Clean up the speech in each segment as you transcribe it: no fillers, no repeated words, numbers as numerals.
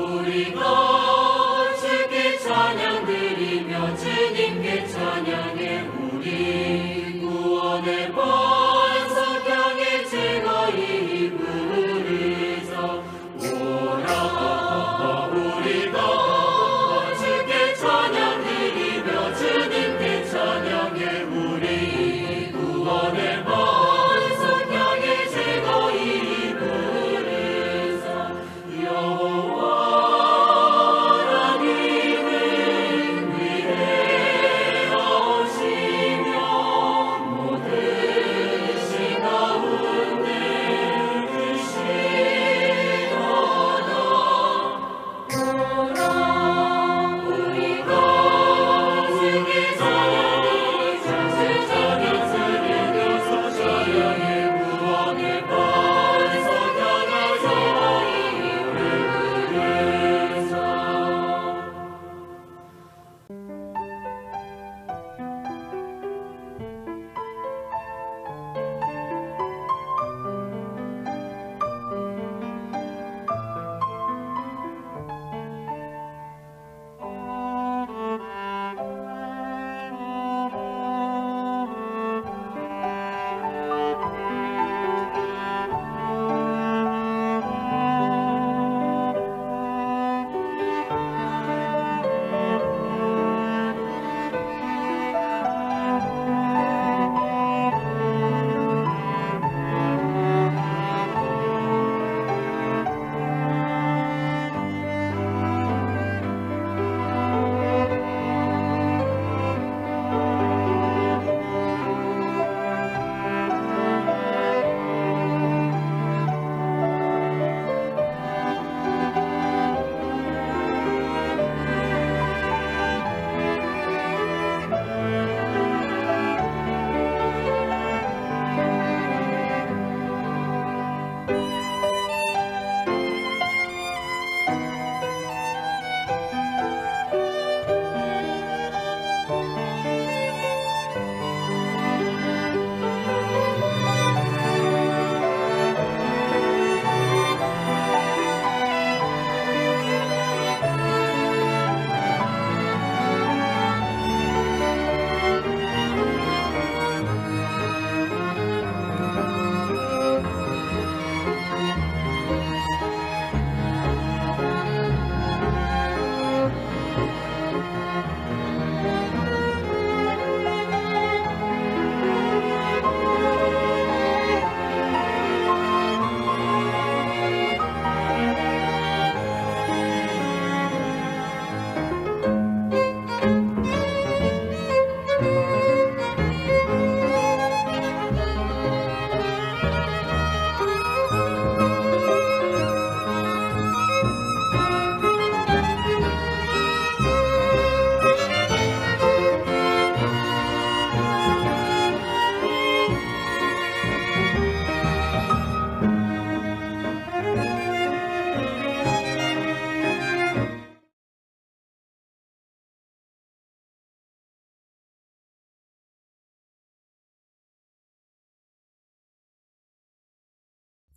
우리가 주께 찬양 드리며 주님께 찬양해 우리 구원의 반석 향해 즐거이 부르자. 오라 우리가 주께 찬양 드리며 주님께 찬양해 우리 구원의 반석 향해 즐거이 부르자. 여호와 하나님은 위대하시며 모든 신 가운데 크시도다. 오라 우리가 주께 찬양드리며 찬양해 구원의 반석 향해 즐거이 부르자.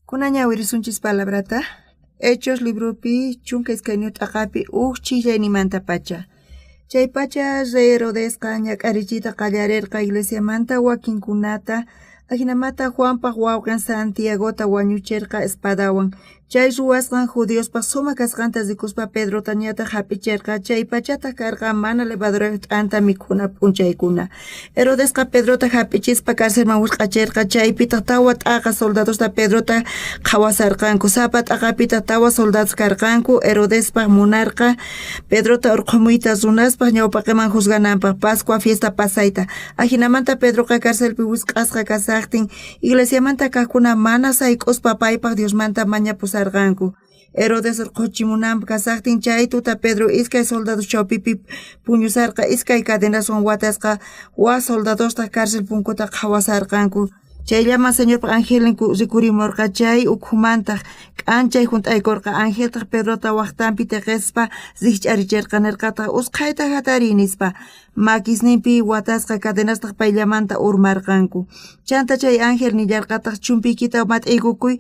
Kunaña wirisunchis palabrata, Hechos libropi 12 t'aqapi uj ch'illaynimantapacha. Chay pacha rey Herodesqa ñak'arichiyta qallarerqa iglesiamanta wakinkunata, ajinamanta Juanpaj wawqin Santiagota wañucherqa espadawan. Chay ruwasqan judiospaj sumaj kasqanta rikuspa Pedrotañataj jap'icherqa. Chay pachataj karqa mana levadurayoj t'anta mikhuna p'unchaykuna. Herodesqa Pedrota jap'ichispa carcelman wisq'acherqa. Chaypitaj tawa t'aqa soldadosta Pedrota qhawasarqanku. Sapa t'aqapitaj tawa soldados karqanku. Herodespaj munarqa Pedrota urqhumuyta runaspaj ñawpaqeman juzgananpaj Pascua fiesta pasayta. Ajinamanta Pedroqa carcelpi wisq'asqa kasajtin iglesiamanta kajkuna mana sayk'uspa paypaj Diosmanta mañapusarqanku. Herodes urqhuchimunanpaj kasajtin chay tuta Pedro iskay soldados chawpipi puñusarqa iskay cadenaswan watasqa. Waj soldadostaj cárcel punkuta qhawasarqanku. Chayllaman Señorpaj angelnin rikurimorqa. Chay ukhumantaj k'anchay junt'aykorqa. Angeltaj Pedrota wajtanpi teqespa rijch'aricherqa, nerqataj: usqhayta jatariy, nispa. Makisninpi watasqa cadenastaj payllamanta urmarqanku. Chanta chay ángel nillarqataj chumpiykita mat'iykukuy,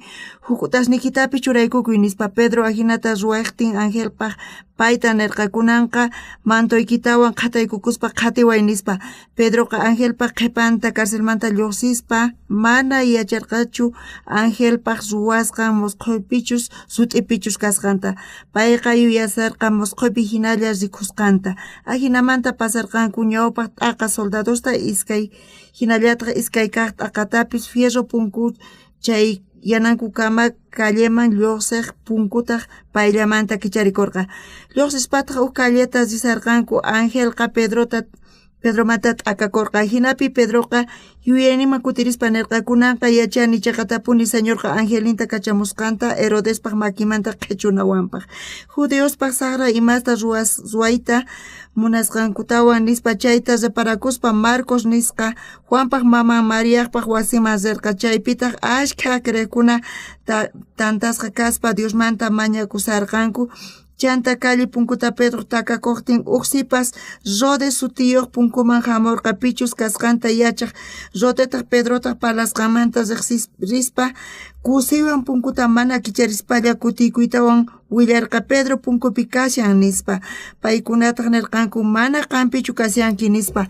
juk'utasniykitapis churaykukuy nispa. Pedro ajinata ruwajtin angelpaj payta nerqa kunanqa mantoykitawan qhataykukuspa qhatiway nispa. Pedroqa angelpaj qhepanta carcelmanta llojsispa mana yacharqachu angelpaj ruwasqan mosqoypichus sut'ipichus kasqanta. Payqa yuyasarqa mosqoypi jinalla rikusqanta. Ajinamanta pasarqanku ñawpaj t'aqa soldadosta iskay jinallataj iskay kaj t'aqatapis fierro punku chay yanankukama calleman llojsej punkutaj payllamanta kicharikorqa. Llojsispataj uj calleta risarqanku angelqa Pedromanta t'akakorqa. Jinapi Pedroqa yuyayninman kutirispa nerqa kunanqa yachani cheqatapuni Señorqa angelninta kachamusqanta Herodespaj makinmanta qhechunawanpaj. Judeospaj sajra imasta ruwayta munasqankutawan nispa chayta reparakuspa Marcos nisqa Juanpaj maman Mariajpaj wasinman rerqa. Chaypitaj ashkha creejkuna tantasqa kaspa Diosmanta mañakusharqanku. Chanta calle punkuta Pedro takakojtin uj sipas Rode sutiyoj punkuman jamorqa pichus kasqanta yachaj. Rodetaj Pedrotaj parlasqanmanta rispa kusiywan punkuta mana kicharispalla kutiykuytawan willarqa Pedro punkupi kashan nispa. Paykunataj nerqanku mana qanpichu kashanki nispa.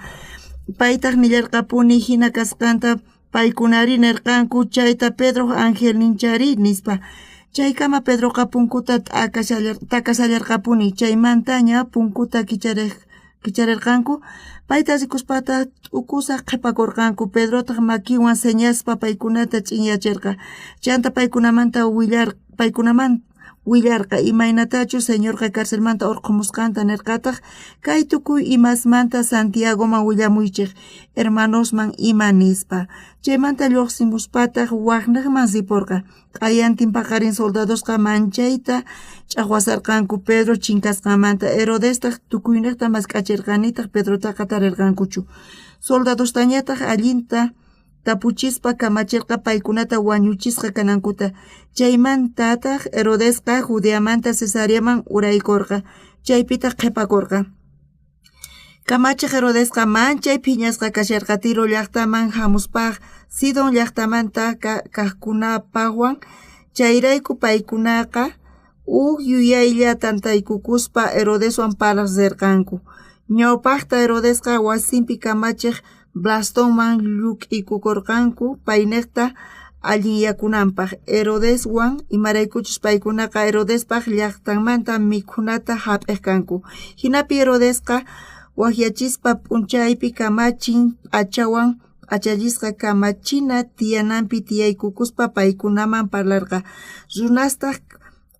Paytaj nillarqapuni jina kasqanta. Paykunari nerqanku chayta Pedroj angelninchari nispa. Chaykama Pedroqa punkuta takashallarqapuni. Chaymantaña punkuta kicharerqanku. Payta rikuspataj t'ukusaj qhepakorqanku. Pedrotaj makinwan señaspa paykunata ch'inyacherqa. Chanta paykunaman willarqa imaynatachus Señorqa carcelmanta orqhomusqanta nerqataj kay tukuy imasmanta Santiagoman willamuychej hermanosman ima nispa. Chaymanta llojsimuspataj wajnejman riporqa. Q'ayantin paqarin soldadosqa manchayta ch'ajwasarqanku Pedro chinkasqanmanta. Herodestaj tukuynejta mask'acherqa nitaj Pedrotaqa tarerqankuchu. Soldadostañataj allinta tapuchispa kamacherqa paykunata wañuchisqa kanankuta. Chaymantataj Herodesqa Judeamanta Cesareaman uraykorqa, chaypitaj qhepakorqa. Kamachej Herodesqa manchay phiñasqa kasharqa Tiro llajtaman jamuspaj Sidón llajtamanta kajkunapajwan. Chayrayku paykunaqa uj yuyaylla tantaykukuspa Herodeswan parlaj rerqanku. Ñawpajta Herodesqa wasinpi kamachej Blastonman lluk'iykukorqanku paynejta allinyakunanpaj Herodeswan, imaraykuchus paykunaqa Herodespaj llajtanmanta mikhunata jap'ej kanku. Jinapi Herodesqa wajyachispa p'unchaypi kamachin p'achawan p'achallisqa kamachina tiyananpi tiyaykukuspa paykunaman parlarqa. Runastaj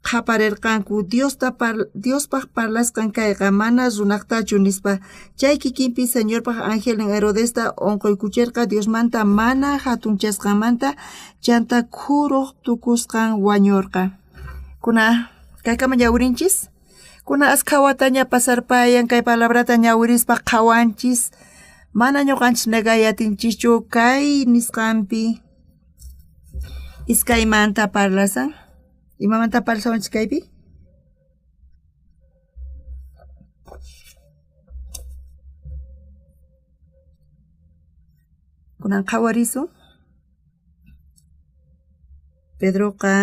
qhaparerqanku Diospaj parlasqan kayqa mana runajtachu nispa. Chay kikinpi Señorpaj angelnin Herodesta onqoykucherqa Diosmanta mana jatunchasqanmanta chanta khuroj tukusqan wañorqa. Kuna kaykama ñawirinchis. Kuna askha wataña pasarpayan kay palabrata ñawirispa qhawanchis. Mana ñuqanchis negay atinchischu kay nisqanpi iskaymanta parlasan. Imamanta parlawanchis kaypi? Kunan qhawarisun. Pedroqa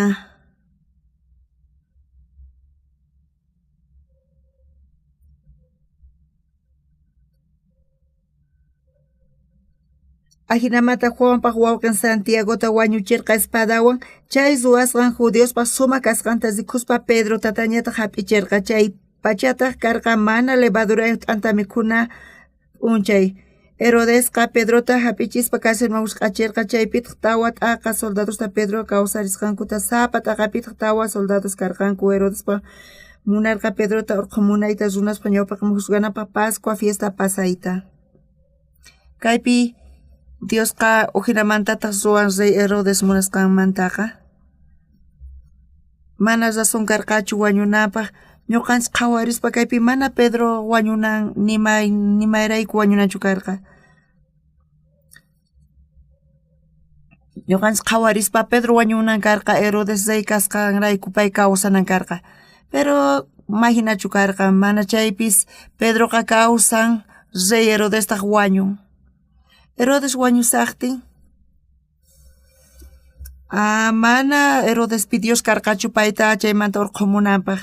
Ajinamanta Juanpaj wawqin Santiagota wañucherqa espadawan. Chay ruwasqan judiospaj sumaj kasqanta rikuspa Pedro tatañataj jap'icherqa. Chay pachataj karqa mana levadurayoj t'anta mikhuna p'unchay. Herodesqa Pedrota jap'ichispa carcelman wisq'acherqa. Chaypitaj tawa t'aqa soldadosta Pedro kawsarisqankuta. Sapa t'aqapitaj tawa soldados karqanku. Herodespa munarqa Pedrota orqhomunayta runaspa ñawpaqenman juzgananpaj Pascua fiesta pasayta. Kaypi Diosqa ujinamantataj ruwan rey Herodes munasqanmantaqa. Mana razón karqachu wañunanpaj. Ñuqanchis qhawarispa kaypi mana Pedro wañunan nimayrayku wañunanchu karqa. Ñuqanchis qhawarispa Pedro wañunan karqa Herodes rey kasqanrayku pay kawsanan karqa. Pero majinachu karqa, mana chaypis Pedroqa kawsan. Rey Herodestaj wañun. Herodes wañusajtin, mana Herodespi Dios karqachu payta chaymanta urqhumunanpaj.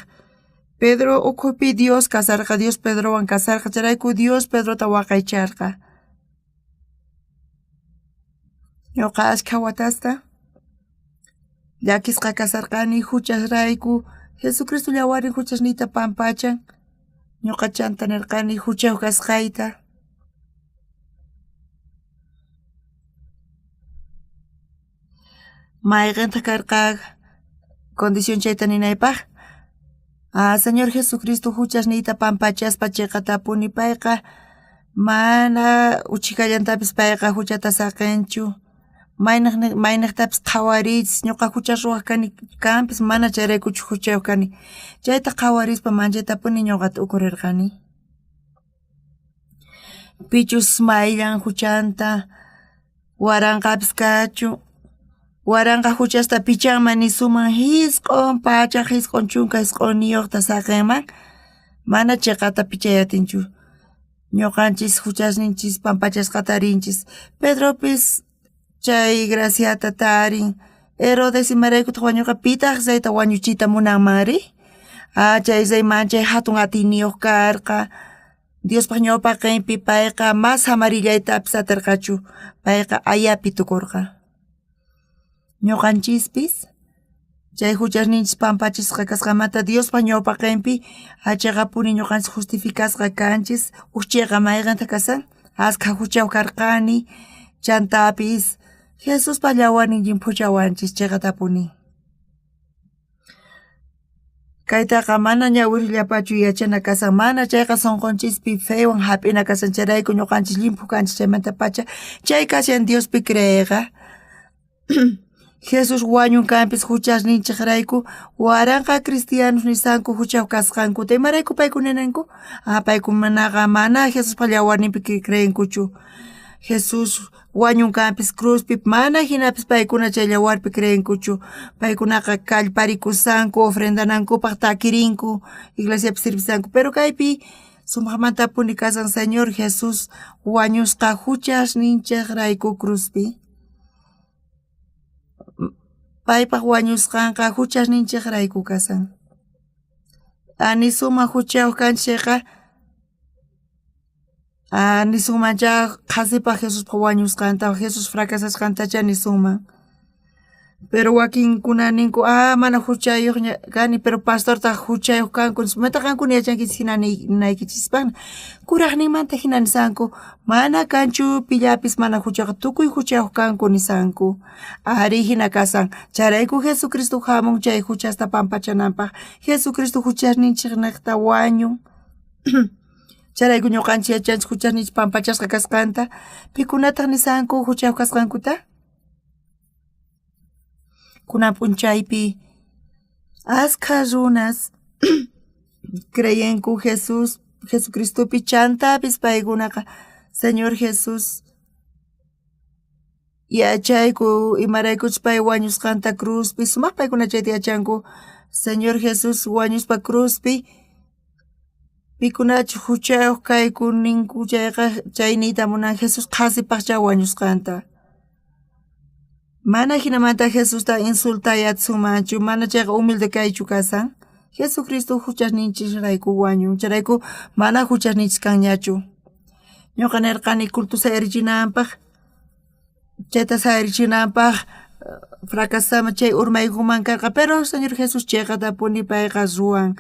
Pedro ukhupi Dios kasarqa, Dios Pedrowan kasarqa, chayrayku Dios Pedrota waqaycharqa. Ñuqa ashkha watasta llakisqa kasarqani juchasrayku, Jesucristo llawarin juchasniyta pampachan, ñuqa chanta nirqani juchayuq kasqayta. Mayqintaq karqa condición chayta ninaypaq? Señor Jesucristo juchasniyta pampachaspa chiqatapuni payqa mana uchikallantapis payqa juchata saqinchu. Mayniqtapis qhawariychis ñuqa jucha ruwaq kani kanpis mana chayraykuchu juchayuq kani. Chayta qhawarispa manchaytapuni ñuqa t'ukurirqani. Pichus mayllan juchanta waranqapis kachu, waranqa juchasta pichanman nisuman 999 saqinman, mana chiqata pichay atinchu. Ñuqanchis juchasninchis pampachasqata rinchis. Pedropis chay graciata tarin. Herodes imaraykutaq wañurqa, pitaq reyta wañuchiyta munanmanri? Chay rey manchay hatun atiyniyuq karqa. Diospaq ñawpaqinpi payqa mas samarillaytapis atirqachu, payqa ayapi tukurqa. Ñuqanchispis chay juchasninchis pampachisqa kasqanmanta Diospa ñawpaqinpi achaqapuni ñuqanchis justificasqa kanchis. Uj chayqa mayqintaq kasan? Askha juchayuq karqani, chantapis Jesuspa llawarnin llimphuchawanchis chiqatapuni. Kaytaqa mana ñawirllapachu yachana kasan, mana chayqa sunqunchispi fewan hap'ina kasan, chayrayku ñuqanchis llimphu kanchis chaymantapacha chay kashan Diospi creeyqa. Jesús wañun kanpis juchasninchejrayku, waranqa cristianos nisanku juchayuq kasqankuta. Imarayku paykuna ninku? Paykunaqa mana Jesuspa llawarninpi creenkuchu. Jesús wañun kanpis cruzpi, mana jinapis paykuna chay llawarpi creenkuchu. Paykunaqa kallparikusanku, ofrendanankupaj takirinku, iglesiapi sirvisanku. Pero kaypi sumajmantapuni kasan Señor Jesús wañusqa juchasninchejrayku cruzpi. Paypaj wañusqanqa juchasninchejrayku kasan. Nisuma juchayuq kanchis chayqa, nisunmancha qhasipaj Jesuspa wañusqanta, Jesús fracasasqantacha nisunman. Pero wakinkuna ninku, mana juchayuq kani, pero pastortaq juchayuq kanku nispa. Manta qankuna yachankichis jina ninaykichispaqna. Kurajninmanta jina nisanku, mana kanchu pillapis mana juchayuq, tukuy juchayuq kanku nisanku. Ari jina kasan, chayrayku Jesucristo jamun chay juchasta pampachananpaj. Jesucristo juchasninchejnejta wañun. Chayrayku ñuqanchis yachanchis juchasninchis pampachasqa kasqanta. Pikunataq nisanku juchayuq kasqankuta? Kunan p'unchaypi askha runas creyenku Jesús, Jesucristopi, chantapis paykunaqa Señor Jesús yachayku imaraykuchus pay wañusqanta cruzpi, sumaq paykuna chayta yachanku. Señor Jesús wañuspa cruzpi, pikunachus juchayuq kayku ninku chayqa chay niyta munan Jesús qhasipajchá wañusqanta. Mana jinamanta Jesusta insultay atisunmanchu, mana chayqa humilde kaychu kasan. Jesucristo juchasninchisrayku wañun, chayrayku mana juchasninchis kanñachu. Ñuqa nirqani culto sayarichinanpaj, chayta sayarichinanpaj fracasama chay urmaykuman karqa, pero Señor Jesús chiqatapuni payqa ruwan.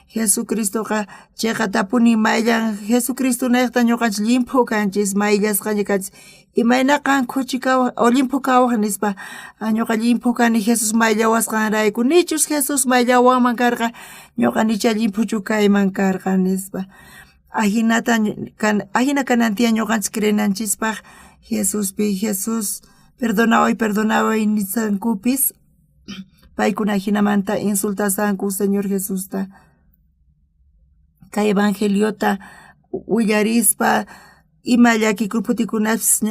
Jesucristoqa chiqatapuni mayllan, Jesucristo nejta ñuqanchis llimphu kanchis, mayllasqaña kanchis. Imayna qan khuchi kawaj o llimphu kawaj nispa, ñuqa llimphu kani Jesús mayllawasqanrayku, nichus Jesús mayllawanman karqa, ñuqa nicha llimphuchu kayman karqa nispa. Ajinata ajina kanan tiyan ñuqanchis creenanchispaj Jesuspi, Jesús perdonaway, perdonaway nisankupis, paykuna jinamanta insultasanku Señor Jesusta. Kay evangeliota willarispa ima llakikuy phutikunapis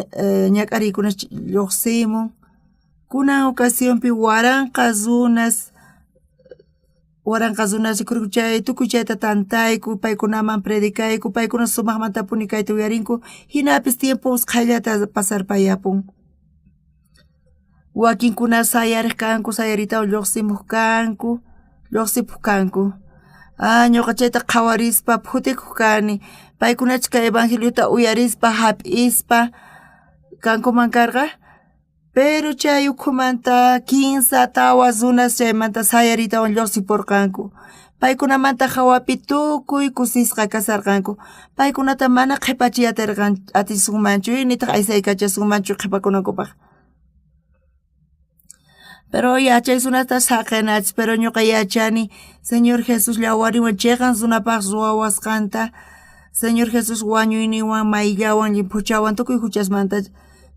ñak'ariykunas lluqsimun. Kunan ocasionpi waranqa runas. Waranqa runas rikhurinku chay tukuy chayta tantayku, paykunaman predicayku, paykuna sumajmantapuni kayta uyarinku, jinapis tiempo usqhayllata pasarpayapun. Wakinkuna sayarej kanku, sayaritawan llojsimoj kanku, llojsipoj kanku. Ah, ñuqa chayta qhawarispa phutikoj kani, paykunachus kay evangeliota uyarispa jap'ispa kankuman karqa, pero chay ukhumanta kinsa tawa runas chaymanta sayaritawan llojsiporqanku. Paykunamanta jawapi tukuy kusisqa kasarqanku. Paykunata mana qhipachiy aterqan atisunmanchu nitaq aysaykachasunmanchu qhipakunankupaq. Pero yachay runasta saqenachis, pero ñuqa yachani Señor Jesús llawariwan cheqan runapaq ruwawasqanta, Señor Jesús wañuyninwan mayllawan llimphuchawan tukuy juchasmanta.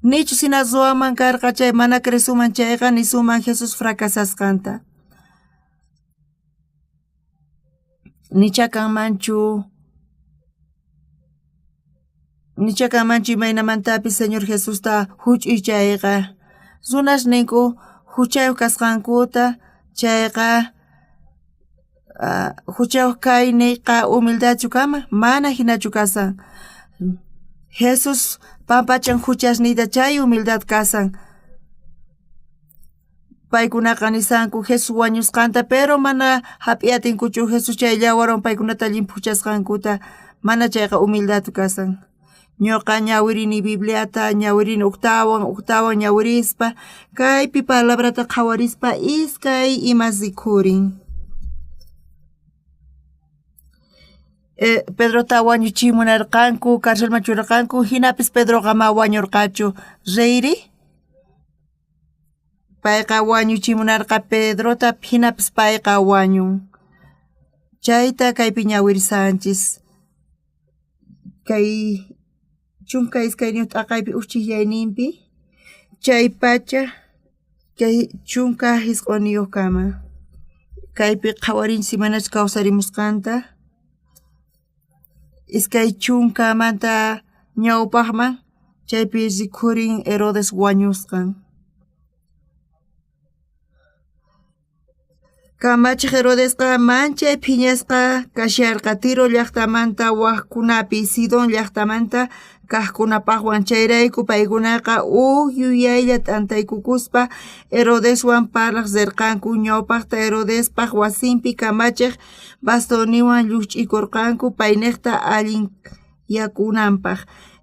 Nichus jina ruwaman karqa chay mana cresuman chayqa nisuman Jesús fracasasqanta. Nicha kanmanchu Nicha kanmanchu imaynamantapis Señor Jesusta juch'uy chayqa. Runas ninku juchayoj kasqankuta chayqa juchayoj kayneyqa humildadchu kanman? Mana jinachu kasan. Jesús pampachan juchasniyta chay humildad kasan. Paykunaqa nisanku Jesús wañusqanta, pero mana jap'iy atinkuchu Jesús chay llawarwan paykunata llimphuchasqankuta, mana chayqa humildad kasan. Ñuqa ñawirini Bibliata, ñawirini ujtawan, ujtawan ñawirispa, kaypi palabrata qhawarispa iskay imas rikhurin. Pedrota wañuchiy munarqanku, carcelman churarqanku, jinapis Pedroqa ma wañurqachu. Reyri? Payqa wañuchimunarqa Pedrota, jinapis payqa wañun. Chayta kaypi ñawirisanchis. Kay 12 t'aqaypi uj chijllayninpi, chaypacha kay 19kama. Kaypi qhawarinchis imaynachus kawsarimusqanta. 20manta ñawpajman chaypi rikhurin Herodes wañusqan. Kamachej Herodesqa manchay phiñasqa kasharqa Tiro llajtamanta wajkunapi, Sidón llajtamanta kajkunapajwan. Chayrayku paykunaqa uj yuyaylla t'antaykukuspa Herodeswan parlaj rerqanku. Ñawpajta Herodespaj wasinpi kamachej bastonninwan lluch'ikorqanku paynejta allinyakunanpaj.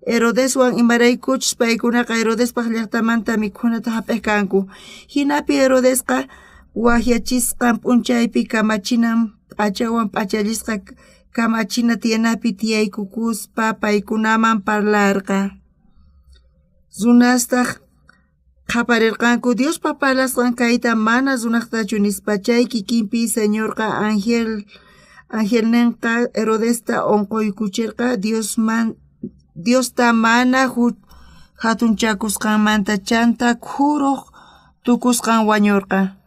Herodeswan imaraykuchus paykunaqa Herodespaj llajtamanta mikhunata jap'ej kanku. Jinapi Herodesqa wajyachisqan p'unchaypi kamachinan p'achawan p'achallisqa kamachina tiyanapi tiyaykukuspa paykunaman parlarqa. Runastaj qhaparerqanku Diospa parlasqan kayta mana runajtachu nispa. Chay kikinpi Señorqa angelnenqa Herodesta onqoykucherqa Diosta mana jatunchakusqanmanta, chanta khuroj tukusqan wañorqa.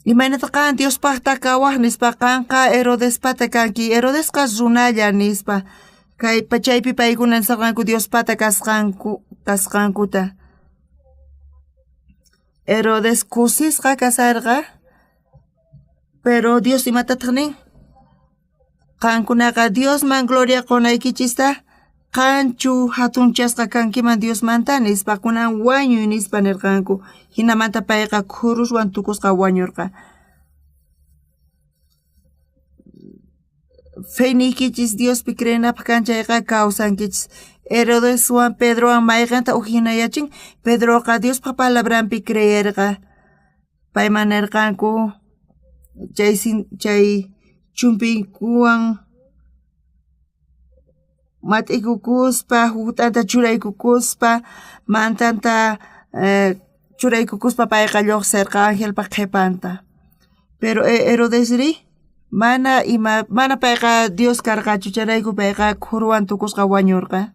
Imaynata qan Diospajta kawaj nispa, qanqa Herodespata kanki, Herodesqa runalla nispa. Kay chaypi paykuna nisarqanku Diospata kasqankuta. Herodes kusisqa kasarqa, pero Dios imatataj nin? Qankunaqa Diosman gloria qonaykichista, qanchu jatunchasqa kankiman Diosmanta nispa, kunan wañuy nispa nerqanku. Jinamanta payqa khuruswan tukusqa wañorqa. Feyniykichis Diospi creenapaj kan chayqa kawsankichis. Herodeswan Pedrowan mayqenta uj jinayachin? Pedroqa Diospa palabranpi creerqa. Payman nerqanku chay chumpinkuwan mat'iykukuspa, jut'anta churaykukuspa, mantanta churaykukuspa payqa llojserqa angelpa qhepanta. Pero Herodesrí mana ima mana payqa Dios karqachu, chayrayku payqa khurwan tukusqa wañorqa.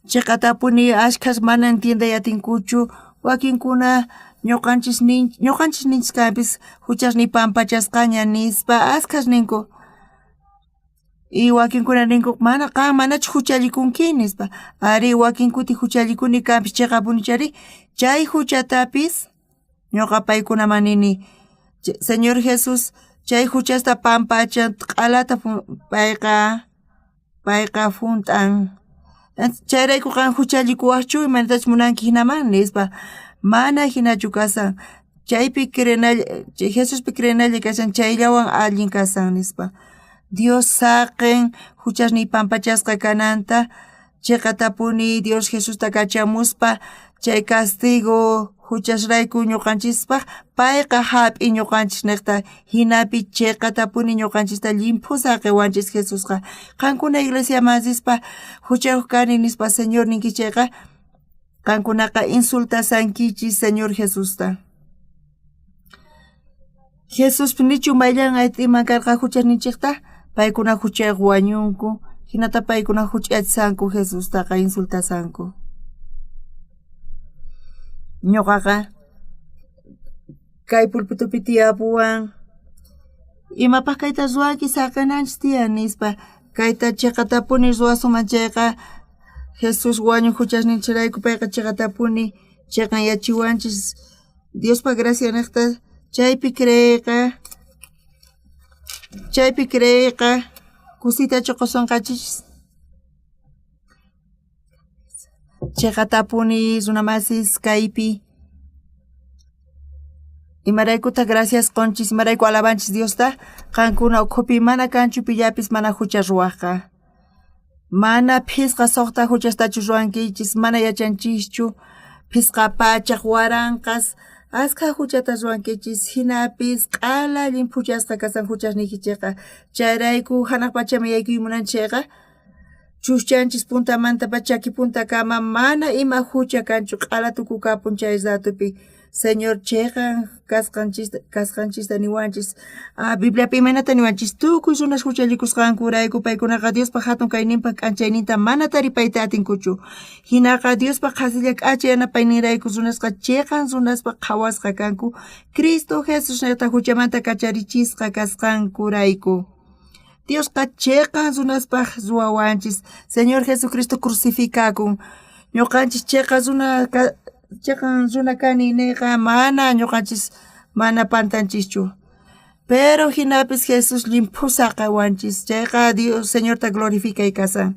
Cheqatapuni ashkhas mana entiendey atinkuchu, wakinkuna ñuqanchis ninchis kanpis juchasniy pampachasqaña nispa ashkhas ninku. Y wakinkuna ninku mana qan manachu juchallikunki nispa. Ari wakin kuti juchallikuni kanpis cheqapuni chari chay juchatapis. Ñoqa paykunaman nini, Señor Jesús chay juchasta pampachan, q'alata payqa junt'an. Chayrayku qan juchallikuwajchu imaynatachus munanki jinaman nispa. Mana jinachu kasan. Chaypi creenalla, Jesuspi creenalla kashan, chayllawan allin kasan nispa. Dios saqen juchasniy pampachasqa kananta, cheqatapuni Dios Jesusta kachamuspa chay castigo juchasrayku ñuqanchispaj payqa jap'in ñuqanchis nejta, jinapi cheqatapuni ñuqanchista llimphu saqewanchis Jesusqa. Qankuna iglesiaman rispa juchayuq kani nispa Señor ninki chayqa, qankunaqa insultasankichis Señor Jesusta. Jesuspi nichu mayllan ayt'iman karqa juchasninchejta? Paykuna juchayuq wañunku, jinata paykuna juch'achisanku Jesustaqa insultasanku. Ñuqaqa kay pulpitupi tiyapuwan, imapaj kayta ruwanki saqenanchis tiyan nispa, kayta cheqatapuni ruwasunman chayqa Jesús wañun juchasninchejrayku payqa cheqatapuni cheqanyachiwanchis Diospa gracia nejta chaypi creeyqa kusitachu qosonqachis. Cheqatapuni runa masis kaypi imaraykutaj gracias qonchis, imarayku alabanchis Diosta, qankuna ukhupi mana kanchu pillapis mana jucha ruwajqa. Mana phisqa sojta juchastachu ruwankichis, mana yachanchischu phisqa pachaj waranqas askha juchata ruwankichis, jinapis q'ala llimphuchasqa kasan juchasniykichejqa. Chayrayku janaj pachaman yaykuy munanchis chayqa, chuschanchis puntamantapacha chaki puntakama mana ima jucha kanchu, q'ala tukukapun chay ratopi. Señor cheqan kasqanchista niwanchis. Bibliapi imaynata niwanchis, tukuy runas juchallikusqankurayku paykunaqa Diospa jatun kayninpa k'anchayninta mana taripayta atinkuchu. Jinaqa Diospa qhasilla k'acha yanapayninrayku runasqa cheqan runaspa qhawasqa kanku, Cristo Jesús nejta juchamanta kacharichisqa kasqankurayku. Diosqa cheqan runaspaj ruwawanchis. Señor Jesucristo crucificakun. Ñuqanchis cheqan runa kani nejqa mana ñuqanchis mana pantanchischu. Pero jinapis Jesús llimphu saqewanchis. Chayqa Dios Señorta glorificay kasan.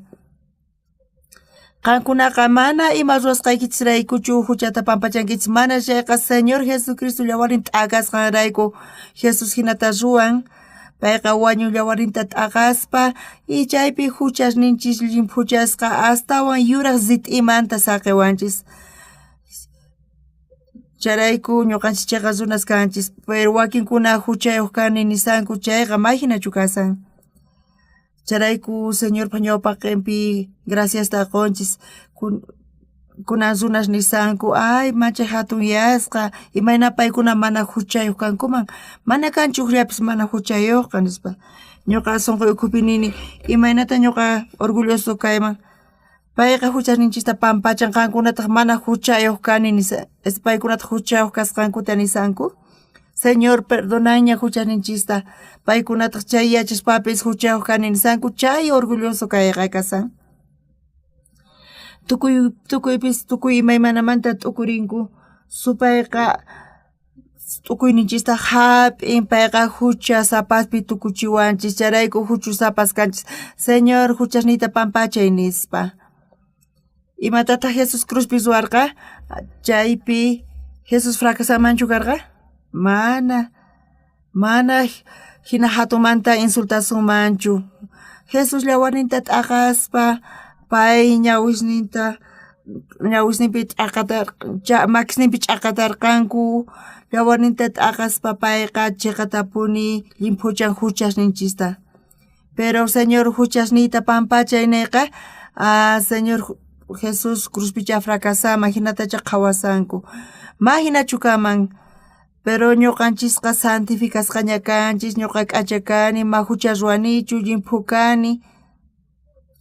Qankunaqa mana ima ruwasqaykichisraykuchu juchata pampachankichis, mana chayqa Señor Jesucristo llawarin t'akasqanrayku Jesús jinata ruwan. Payqa wañun llawarinta t'aqaspa y chaypi juchasninchis llimphuchasqa astawan yuraj rit'imanta saqewanchis. Chayrayku ñuqanchis cheqa runas kanchis, pero wakinkuna juchayuq kani nisanku chayqa may jinachu kasan. Chayrayku Señorpa ñawpaqenpi graciasta qonchis. Kunan runas nisanku, ay manchay jatunyasqa, imayna paykuna mana juchayuq kankuman, mana kanchu ujllapis mana juchayuqqa nispa. Ñuqa sonqoy ukhupi nini, imaynata ñuqa orgulloso kayman, payqa juchasninchista pampachan, qankunataj mana juchayuq kani nisa, paykunataj juchayuq kasqankuta nisanku. Señor perdonanña juchasninchista, paykunataj chay yachaspapis juchayuq kani nisanku, chay orgulloso kayqa kasan. Tukuypis tukuy imaymanamanta t'ukurinku, supayqa t'ukuyninchista jap'in, payqa juchasapaspi tukuchiwanchis, chayrayku juchusapas kanchis. Señor juchasniyta pampachay nispa. Imatataj Jesús cruzpi ruwarqa? Chaypi Jesús fracasanmanchu karqa? Mana. Mana jina jatunmanta insultasunmanchu. Jesús llawarninta t'aqaspa pay ñawisninpi makisninpi ch'aqatarqanku, llawarninta t'aqaspa payqa cheqatapuni llimphuchan juchasninchista. Pero Señor juchasniyta pampachay neyqa, Señor Jesús cruzpicha fracasaman, jinatacha qhawasanku. Ma jinachu kaman, pero ñuqanchisqa santificasqaña kanchis, ñuqa k'acha kani, ma jucha ruwanichu, llimphu kani.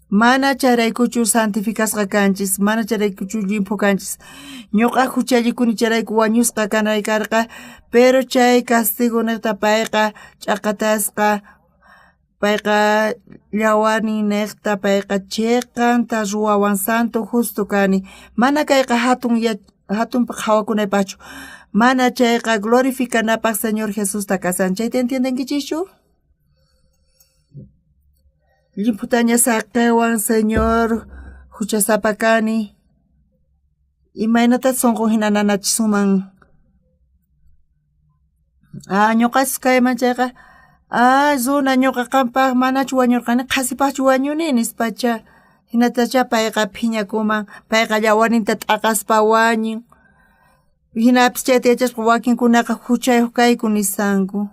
Mana chayraykuchu santificasqa kanchis, mana chayraykuchu llimphu kanchis. Ñuqa juchallikuni chayrayku wañusqa kanay karqa, pero chay castigo nejta payqa ch'aqatasqa, payqa llawarnin nejta, payqa cheqanta ruwawan, santo justo kani. Mana kayqa jatunpaj qhawakunaypajchu. Mana chayqa glorificanapaj Señor Jesusta kasan. Chayta entiendenkichischu? Llimphutaña saqewan, Señor, huchasapa kani. Imaynata sonqon hina nanachisunman? Ah, ñuqachus kayman chayqa, ah, runa ñuqa qampaq manachu wañurqani, qhasipaqchu wañuni nispacha. Hinatacha payqa phiñakuman, payqa llawaninta t'aqaspa wañun. Hinapis chayta yachaspa wakinkunaqa huchayuq kayku nisanku.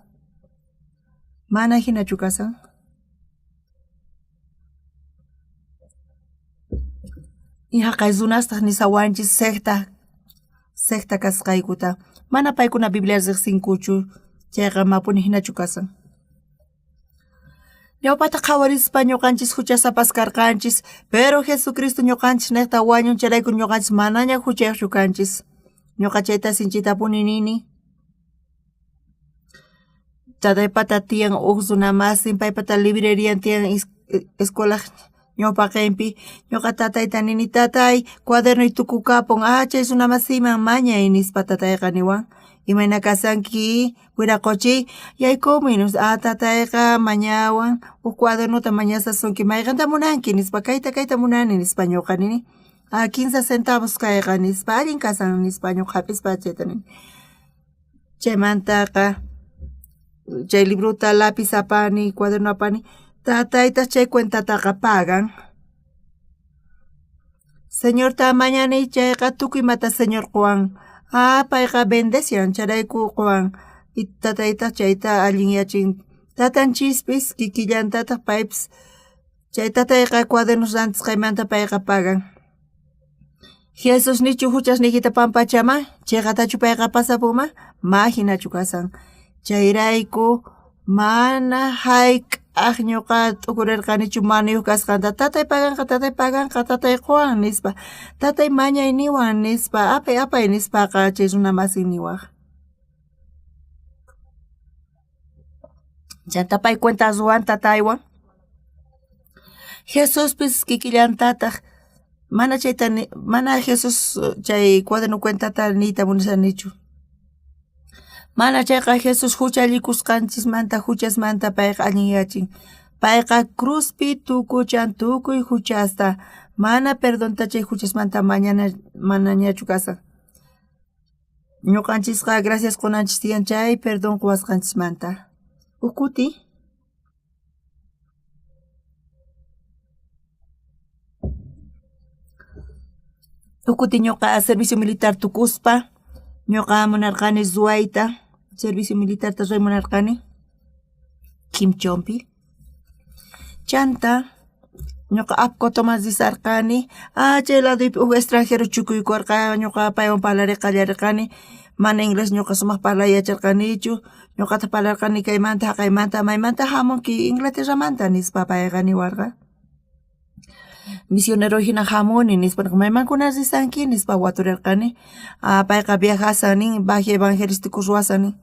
Mana hinachu kasan. Jaqay runastaj nisawanchis secta secta kasqaykuta. Mana paykuna Biblia riqsinkuchu, chayqa mapuni hinachu kasan. Ñawpata qhawarispa ñuqanchis huchasapas karqanchis, pero Jesucristo ñuqanchis niqta wañun chayrayku ñuqanchis manaña huchayuqchu kanchis. Ñuqa chayta sinchitapuni nini. Tataypata tiyan uj runa masin, paypata librerian tiyan escuelaj ñawpaqenpi. Ñuqa tatayta nini, tatay, cuadernoy tukukapun, ah, chay runa masiyman mañay nispa tatayqa niwan. Imayna kasanki, wiraqochiy, yaykumuy nispa, ah, tatayqa mañawan, uj cuadernota mañasasunki, mayqenta munanki nispa, kayta kayta munani nispa ñuqa nini. Ah, 15 centavos kayqa nispa, allin kasan nispa ñuqa hap'ispa chayta nini. Chaymantaqa chay librota lápiz apani, cuaderno apani, tataytaq chay cuentataqa pagan. Señorta mañani chayqa tukuy imata Señor quwan. Ah, payqa bendecian, chayrayku quwan. Y tataytaq chayta allinyachin. Tatanchispis kikillantataq paypis chay tatayqa cuadernos rantisqaymanta payqa pagan. Jesus nichu huchasniykita pampachama, chayqatachu payqa pasapunman, ma hinachu kasan. Chayrayku mana hayk'aq ñuqa t'ukurirqanichu manuyuq kasqanta, tatay paganqa, tatay paganqa, tatay quwan nispa, tatay mañay niwan nispa, apay apay nispaqa chay runa masin niwaq. Chanta pay cuenta ruwan tataywan. Jesuspis kikillantataq mana chayta mana Jesús chay cuaderno cuentata niyta munashanichu. Mana chayqa Jesús huchallikusqanchismanta huchasmanta payqa allinyachin. Payqa cruzpi tukuchan tukuy huchasta. Mana perdonta chay huchasmanta mañana manañachu kasan. Ñuqanchisqa gracias qunanchis tiyan chay perdón quwasqanchismanta. Huk kuti Huk kuti ñuqa servicio militar tukuspa ñuqa munarqani ruwayta servicio militarta ruway munarqani Quimchonpi. Chanta ñuqa Apcotoman risarqani, ah chay ladoypi huk extranjero chukuykuwarqa ñuqa paywan parlariy qallarirqani, mana inglés ñuqa sumaq parlay yacharqanichu, ñuqataq parlarqani kaymanta haqaymanta, maymanta hamunki Inglaterramanta nispa payqa niwarqa. Misionero hina hamuni nispa, maymankuna risanki nispa waturirqani, ah payqa viajasan nin, viaje evangelístico ruwasan nin,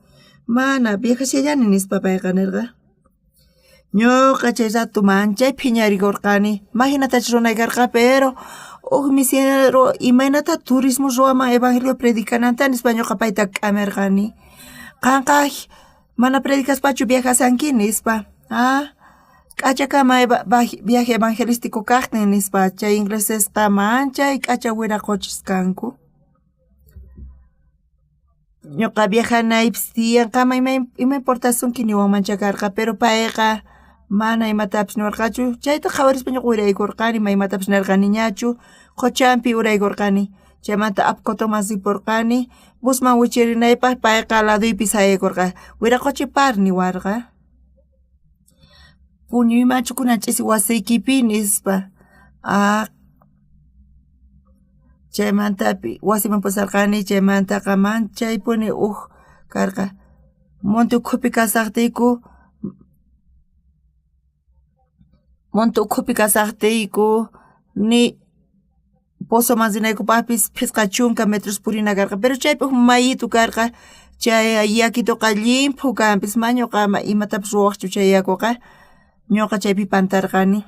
mana viajashallani nispa payqa nirqa. Ñuqa chay rato manchay phiñarikurqani, mahinatachus runay karqa pero huk misionero imaynata turismo ruwaman evangelio predicananta nispa ñuqa payta k'amirqani. Qanqa mana predicaspachu viajasanki nispa, ah k'achakama viaje evangelístico kaqtin nispa, chay inglesesqa manchay k'acha wiraqochis kanku. Ñuqa viajanaypis tiyan qam ima importasunki niwanmancha karqa pero payqa mana imatapis niwarqachu chayta qhawarispa ñuqa uraykurqani ma imatapis nirqaniñachu qhochanpi uraykurqani chaymanta Apcotoman ripurqani busman wichirinaypaq payqa ladoypi sayaykurqa wiraqochi par niwarqa puñuymanchu kunan ch'isi wasiykipi nispa ah Chaymantapi wasiman pusarqani chaymantaqa manchaypuni uj karqa monte ukhupi kasajtiyku monte ukhupi kasajtiyku ni pozoman rinaykupajpis 50 metros purina karqa pero chaypi uj mayitu karqa chay yakituqa llimphu kanpis ma ñuqa imatapis ruwajchu chay yakuqa ñuqa chaypi pantarqani.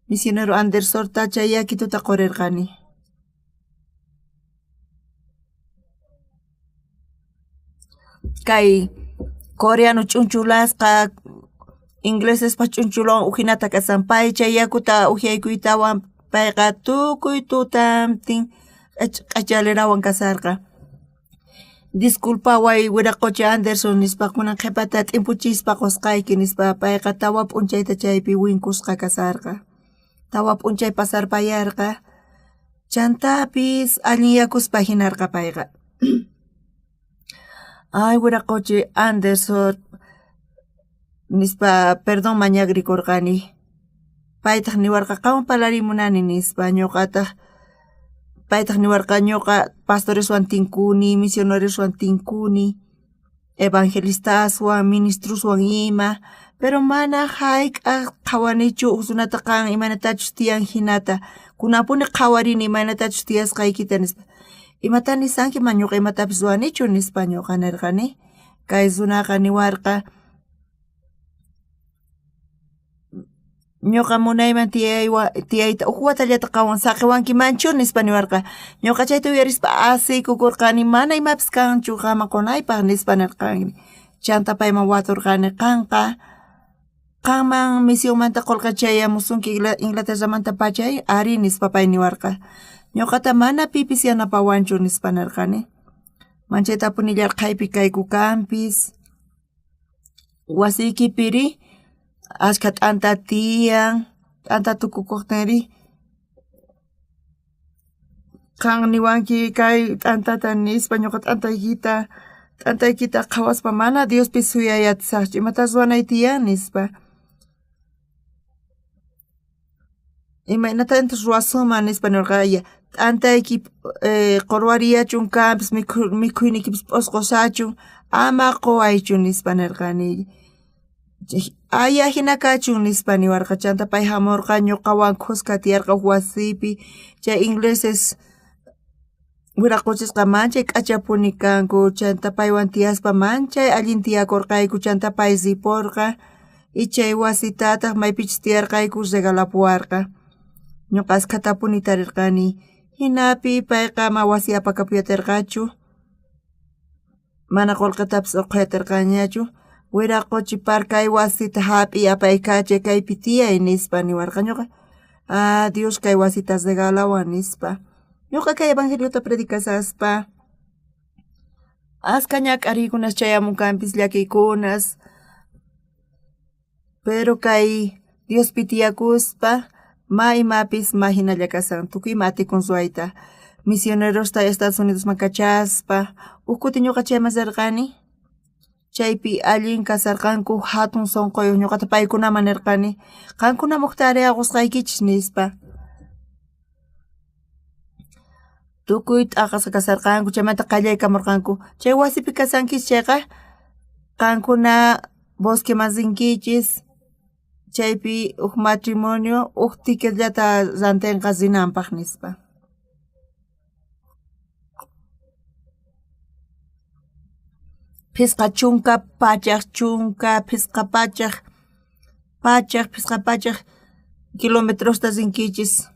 Misionero Andersonta chay yakituta qurirqani. Kay coreano ch'unchulasqa inglesespa ch'unchulawan ujinata kasan. Pay chay yakuta ujyaykuytawan payqa tukuy tutantin q'achalerawan kasarqa. Disculpaway wiraqocha Anderson nispa, kunan qhepata t'impuchispa qosqayki nispa. Payqa 4 p'unchayta chaypi winkusqa kasarqa. 4 p'unchay pasarpayarqa. Chantapis allinyakuspa jinarqa payqa. Ay wiraqochi Anderson nispa perdón mañagrikurqani. Paytaj niwarqa qanwan parlarimunani nispa, ñuqataq paytaj niwarqa ñuqa pastoreswan tinkuni, misioneroswan tinkuni, evangelistaswan, ministroswan ima, pero mana jayk'aj qhawanichu uj runata qan imaynatachus tiyan jinata. Kunanpuni qhawarini imaynatachus tiyasqaykita nispa. Imata nisanki mana ñuqa imatapis ruwanichu nispa ñuqa nirqani. Kay runaqa niwarqa ñuqa munayman tiyayta uj watallata qanwan saqewankimanchu nispa niwarqa. Ñuqa chayta uyarispa asiykukurqani mana imapis kanchu qanman qunaypaq nispa nirqani. Chanta payman waturqani qanqa qanman misionmanta qolqe chayamusunki Inglaterramanta pachay ari nispa pay niwarqa. Ñuqata mana pipis yanapawanchu nispa nirqani. Manchaytapuni yarqhaypi kayku kanpis. Wasiykipiri ashkha t'anta tiyan, t'anta tukukuqtinri qan niwanki kay t'antata nispa ñuqa t'antaykita qhawaspa mana Diospi suyay atisaqchu imata ruwanay tiyan nispa. Imaynata ruwasunman nispa nirqa t'antayki qorwariyachun kanpis mikhuyniykipis p'osqosachun ama quwaychu nispa nirqani. Ay ajina kachun nispa niwarqa. Chanta pay jamurqa ñuqawan khuska tiyarqa uj wasipi. Chay ingleses wiraqochisqa manchay k'achapuni kanku. Chanta paywan tiyaspa manchay allin tiyakurqayku. Chanta pay riporqa y chay wasitataq maypichus tiyarqayku regalapuwarqa. Ñuqa askhatapuni tarirqani. Jinapi payqa ma wasi apakapuyatirqachu. Mana qolqetapis urqhuyatirqañachu. Wiraqochi par kay wasita jap'iy apaykachay kaypi tiyay nispa niwarqa. Ñuqa ah Dios kay wasita regalawan nispa. Ñuqa kay evangeliota predicasaspa askha ñak'ariykunas chayamunkanpis llakiykunas. Pero kay Diospi tiyakuspa ma imapis ma jinalla kasan tukuy ima atikun ruwayta. Misionerosta Estados Unidosman kachaspa uj kuti ñuqa chayman rirqani. Chaypi allin kasarqanku jatun sonqoyuq ñuqata paykunaman nirqani qankunaman uj tarea qusqaykichis nispa. Tukuy t'aqasqa kasarqanku chaymanta qallaykamurqanku. Chay wasipi kasankichis chayqa qankuna bosqueman rinkichis chaypi uj matrimonio uj ticketllata rantinqa rinanpaq nispa. Phisqa chunka pachaj chunka phisqa pachaj pachaj phisqa pachaj kilometrosta rinkichis.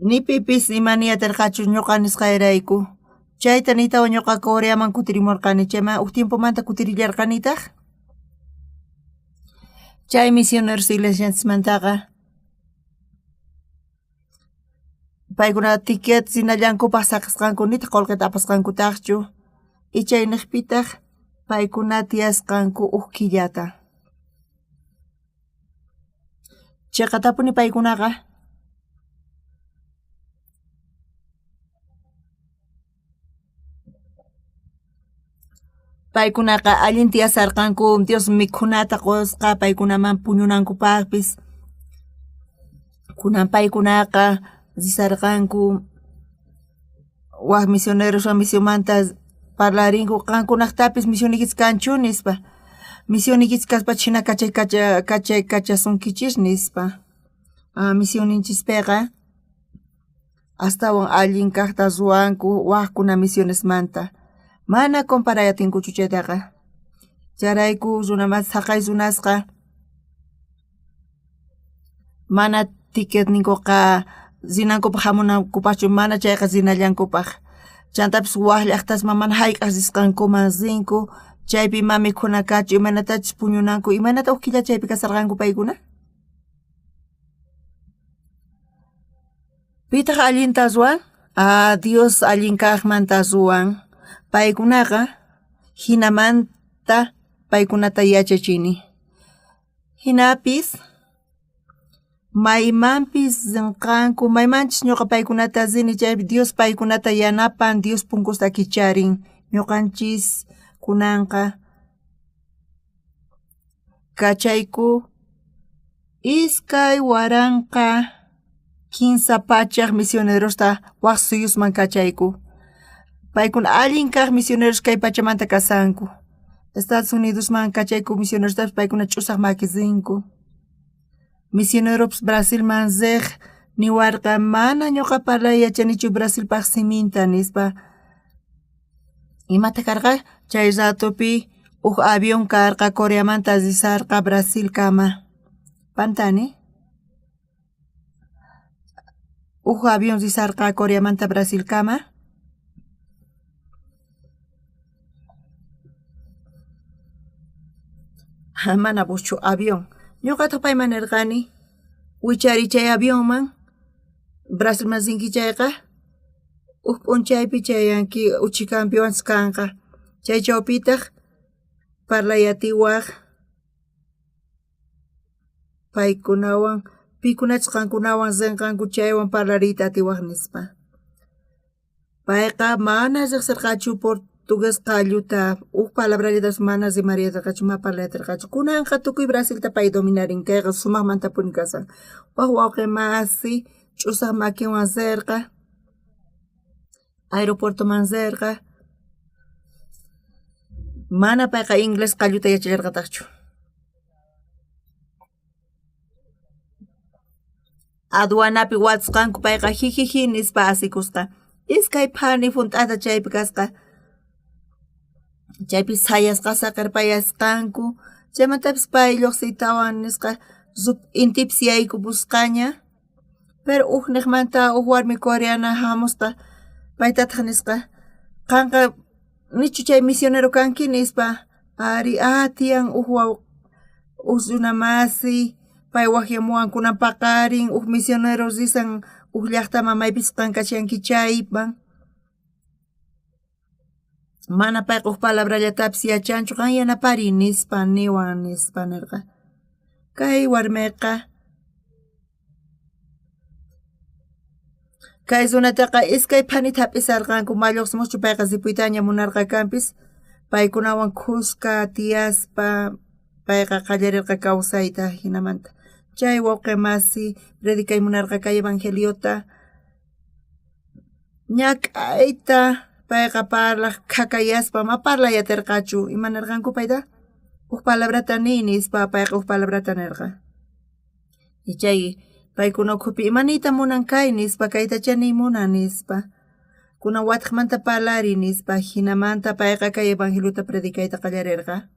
Ni pipis ima niyatirqachu ñuqa nisqayrayku. Chayta niytawan ñuqa Coreaman kutirimurqani. Chayman uj tiempomanta kutirillarqanitaq. Chay misioneros iglesianchismantaqa paykuna ticket rinallankupaq saqesqanku nitaq qolqeta apasqankutaqchu. Y chayniqpitaq paykuna tiyasqanku uj killata. Chiqatapuni paykunaqa paykunaqa allin tiyasarqanku Dios mikhunata qusqa paykunaman puñunankupaqpis. Kunan paykunaqa risarqanku waj misioneroswan misionmanta parlarinku qankunaqtapis misioniykichis kanchu nispa. Misioniykichis kaspa chhina kachay kachasunkichis nispa. Misionninchispiqa astawan allin kaqta ruwanku wajkuna misionesmanta. Mana comparay atinkuchu chaytaqa. Chayrayku runamas saqay runasqa mana ticketninkuqa rinankupaq jamunankupaqchu mana chayqa rinallankupaq. Chantapis waj llajtasman mana jayk'aj risqankuman rinku, chaypi ima mikhuna kachu, imaynatachus puñunanku, imaynata uj killa chaypi kasarqanku paykuna? Pitaj allinta ruwan? Ah, Dios allin kajmanta ruwan. Paykunaqa jinamanta paykunata yachachini. Jinapis maymanpis rinqanku, maymanchus ñuqa paykunata rini chaypi Dios paykunata yanapan, Dios punkusta kicharin. Ñuqanchis kunanqa kachayku 2300 misionerosta waj suyusman kachayku. Paykuna allin kaj misioneros kay pachamanta kasanku. Estados Unidosman kachayku misionerostapis paykuna ch'usaj maki rinku. Misioneropis Brasilman rej niwarqa mana ñuqa parlay yachanichu Brasilpaj siminta nispa. Imataq karqa? Chay ratopi uj avión karqa Coreamanta risarqa Brasilkama. Pantani? Uj avión risarqa Coreamanta Brasilkama. Mana buschu avión. Ñuqataq payman nirqani, wichari chay avionman Brasilman rinki chayqa uj p'unchaypi chayanki uchikampiwanchus kanqa. Chay chawpitaq parlay atiwaj paykunawan pikunachus qankunawan rinqanku chaywan parlariyta atiwaj nispa. Payqa mana rejserqachu portugués qalluta, uj palabrallatapis mana rimariyarqachu, mana parlayarqachu. Kunanqa tukuy Brasilta pay dominarin, kayqa sumajmantapuni kasan. Waj wawqe masi ch'usaj makinwan rerqa, aeropuertoman rerqa. Mana payqa inglés qalluta yachallarqatajchu. Aduanapi watusqanku payqa jijiji nispa asikusqa. Iskay phani junt'ata chaypi kasqa. Chaypi sayasqa saqerpayasqanku. Chaymantapis pay llojsiytawan nisqa intipis yaykupusqaña. Pero ujnejmanta uj warmi coreana jamusqa paytataj nisqa qanqa nichu chay misionero kanki nispa. Ari, ah tiyan uj waw uj runa masi pay wajyamuwan kunan paqarin uj misionero risan uj llajtaman maypichus qan kashanki chayman. Mana payqa uj palabrallatapis yachanchu qan yanapariy nispa niwan nispa nerqa. Kay warmeqa Kay runataqa iskay phanita jap'isarqanku, ma lluqsimuqchu payqa ripuytaña munarqa kanpis, paykunawan khuska tiyaspa payqa qallarirqa kawsayta jinamanta. Chay wawqi masi predicay munarqa kay evangeliota, ñak'ayta payqa parlaj khakayaspa ma parlay aterqachu, ima nerqanku payta? Uj palabrata niy nispa payqa uj palabrata nerqa. Chay paykuna ukhupi ima niyta munan kay nispa, kaytachá niy munan nispa. Kunan watejmanta parlariy nispa, jinamanta payqa kay evangeliota predicayta qallarerqa.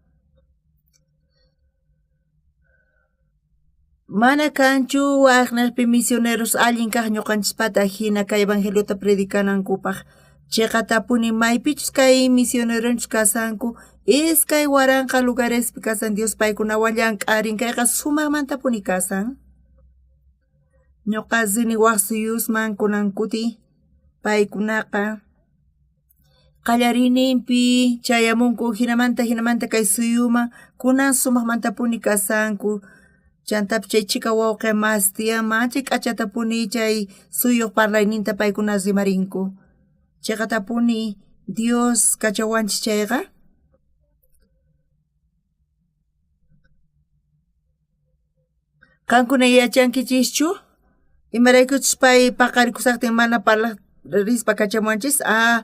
Mana kanchu wajnejpi misioneros allin kaj ñoqanchispata jina kay evangeliota predicanankupaj. Cheqatapuni maypichus kay misioneronchus kasanku, 2000 lugarespi kasan Dios paykunawan llank'arin, kayqa sumajmantapuni kasan. Ñoqa rini waj suyusman kunan kuti, paykunaqa qallariyninpi chayamunku jinamanta jinamanta kay suyuman kunan sumajmantapuni kasanku. Chantapis chay chhika wawqe mas tiyan manchay k'achatapuni chay suyuj parlayninta paykuna rimarinku. Cheqatapuni Dios kachawanchis chayqa. Qankuna yachankichischu? Imaraykuchus pay paqarikusajtin mana parlaj rispa kachamuwanchis? Ah,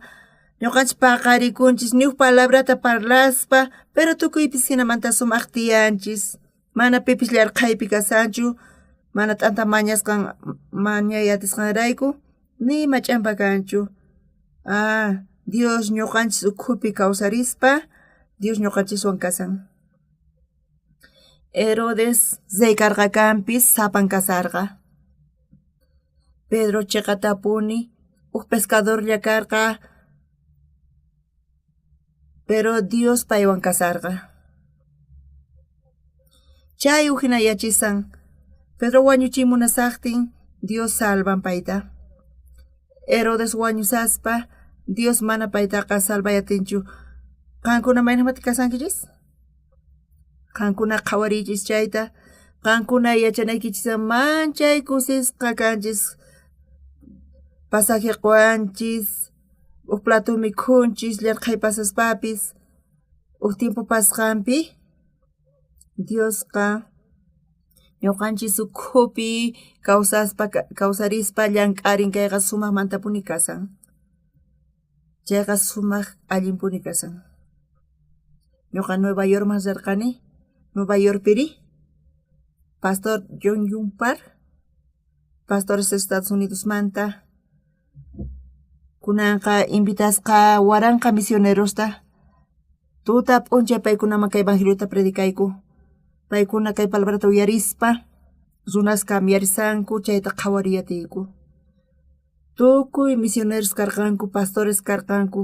ñoqanchis paqarikunchis ni uj palabrata parlaspa, pero tukuypis jinamanta sumaj tiyanchis. Mana pipis llarqhaypi kasanchu, mana t'anta mañasqan mañay atisqanrayku, ni ima ch'ampa kanchu. Ah, Dios ñoqanchis ukhupi kawsarispa, Dios ñoqanchiswan kasan. Herodes rey karqa kanpis sapan kasarqa. Pedro cheqatapuni uj pescadorlla karqa. Pero Dios paywan kasarqa. Chay ujinayachisan Pedro wañuchimunasajtin Dios salvan payta. Herodes wañusaspa Dios mana paytaqa salvayatinchu. Qankuna maynamanta kasankichis? Qankuna qhawariychis chayta. Qankuna yachanaykichis manchay kusisqa kanchis. Pasaje qowanchis, uj plato mikhunchis, llarqhay pasaspapis, uj tiempo pasqanpi Diosqa ñuqanchis ukhupi kawsaspa kawsarispa llank'arin kayqa sumaqmantapuni kasan. Chayqa sumaq allinpuni kasan. Ñuqa Nueva Yorkman rirqani, Nueva Yorkpiri Pastor John Yumpar, pastores Estados Unidosmanta, kunanqa invitasqa waranqa misionerosta tuta p'unchay paykunaman kay evangeliota predicayku. Paykuna kay palabrata uyarispa runas cambiarisanku chayta qhawariyatiyku. Tukuy misioneros karqanku, pastores karqanku.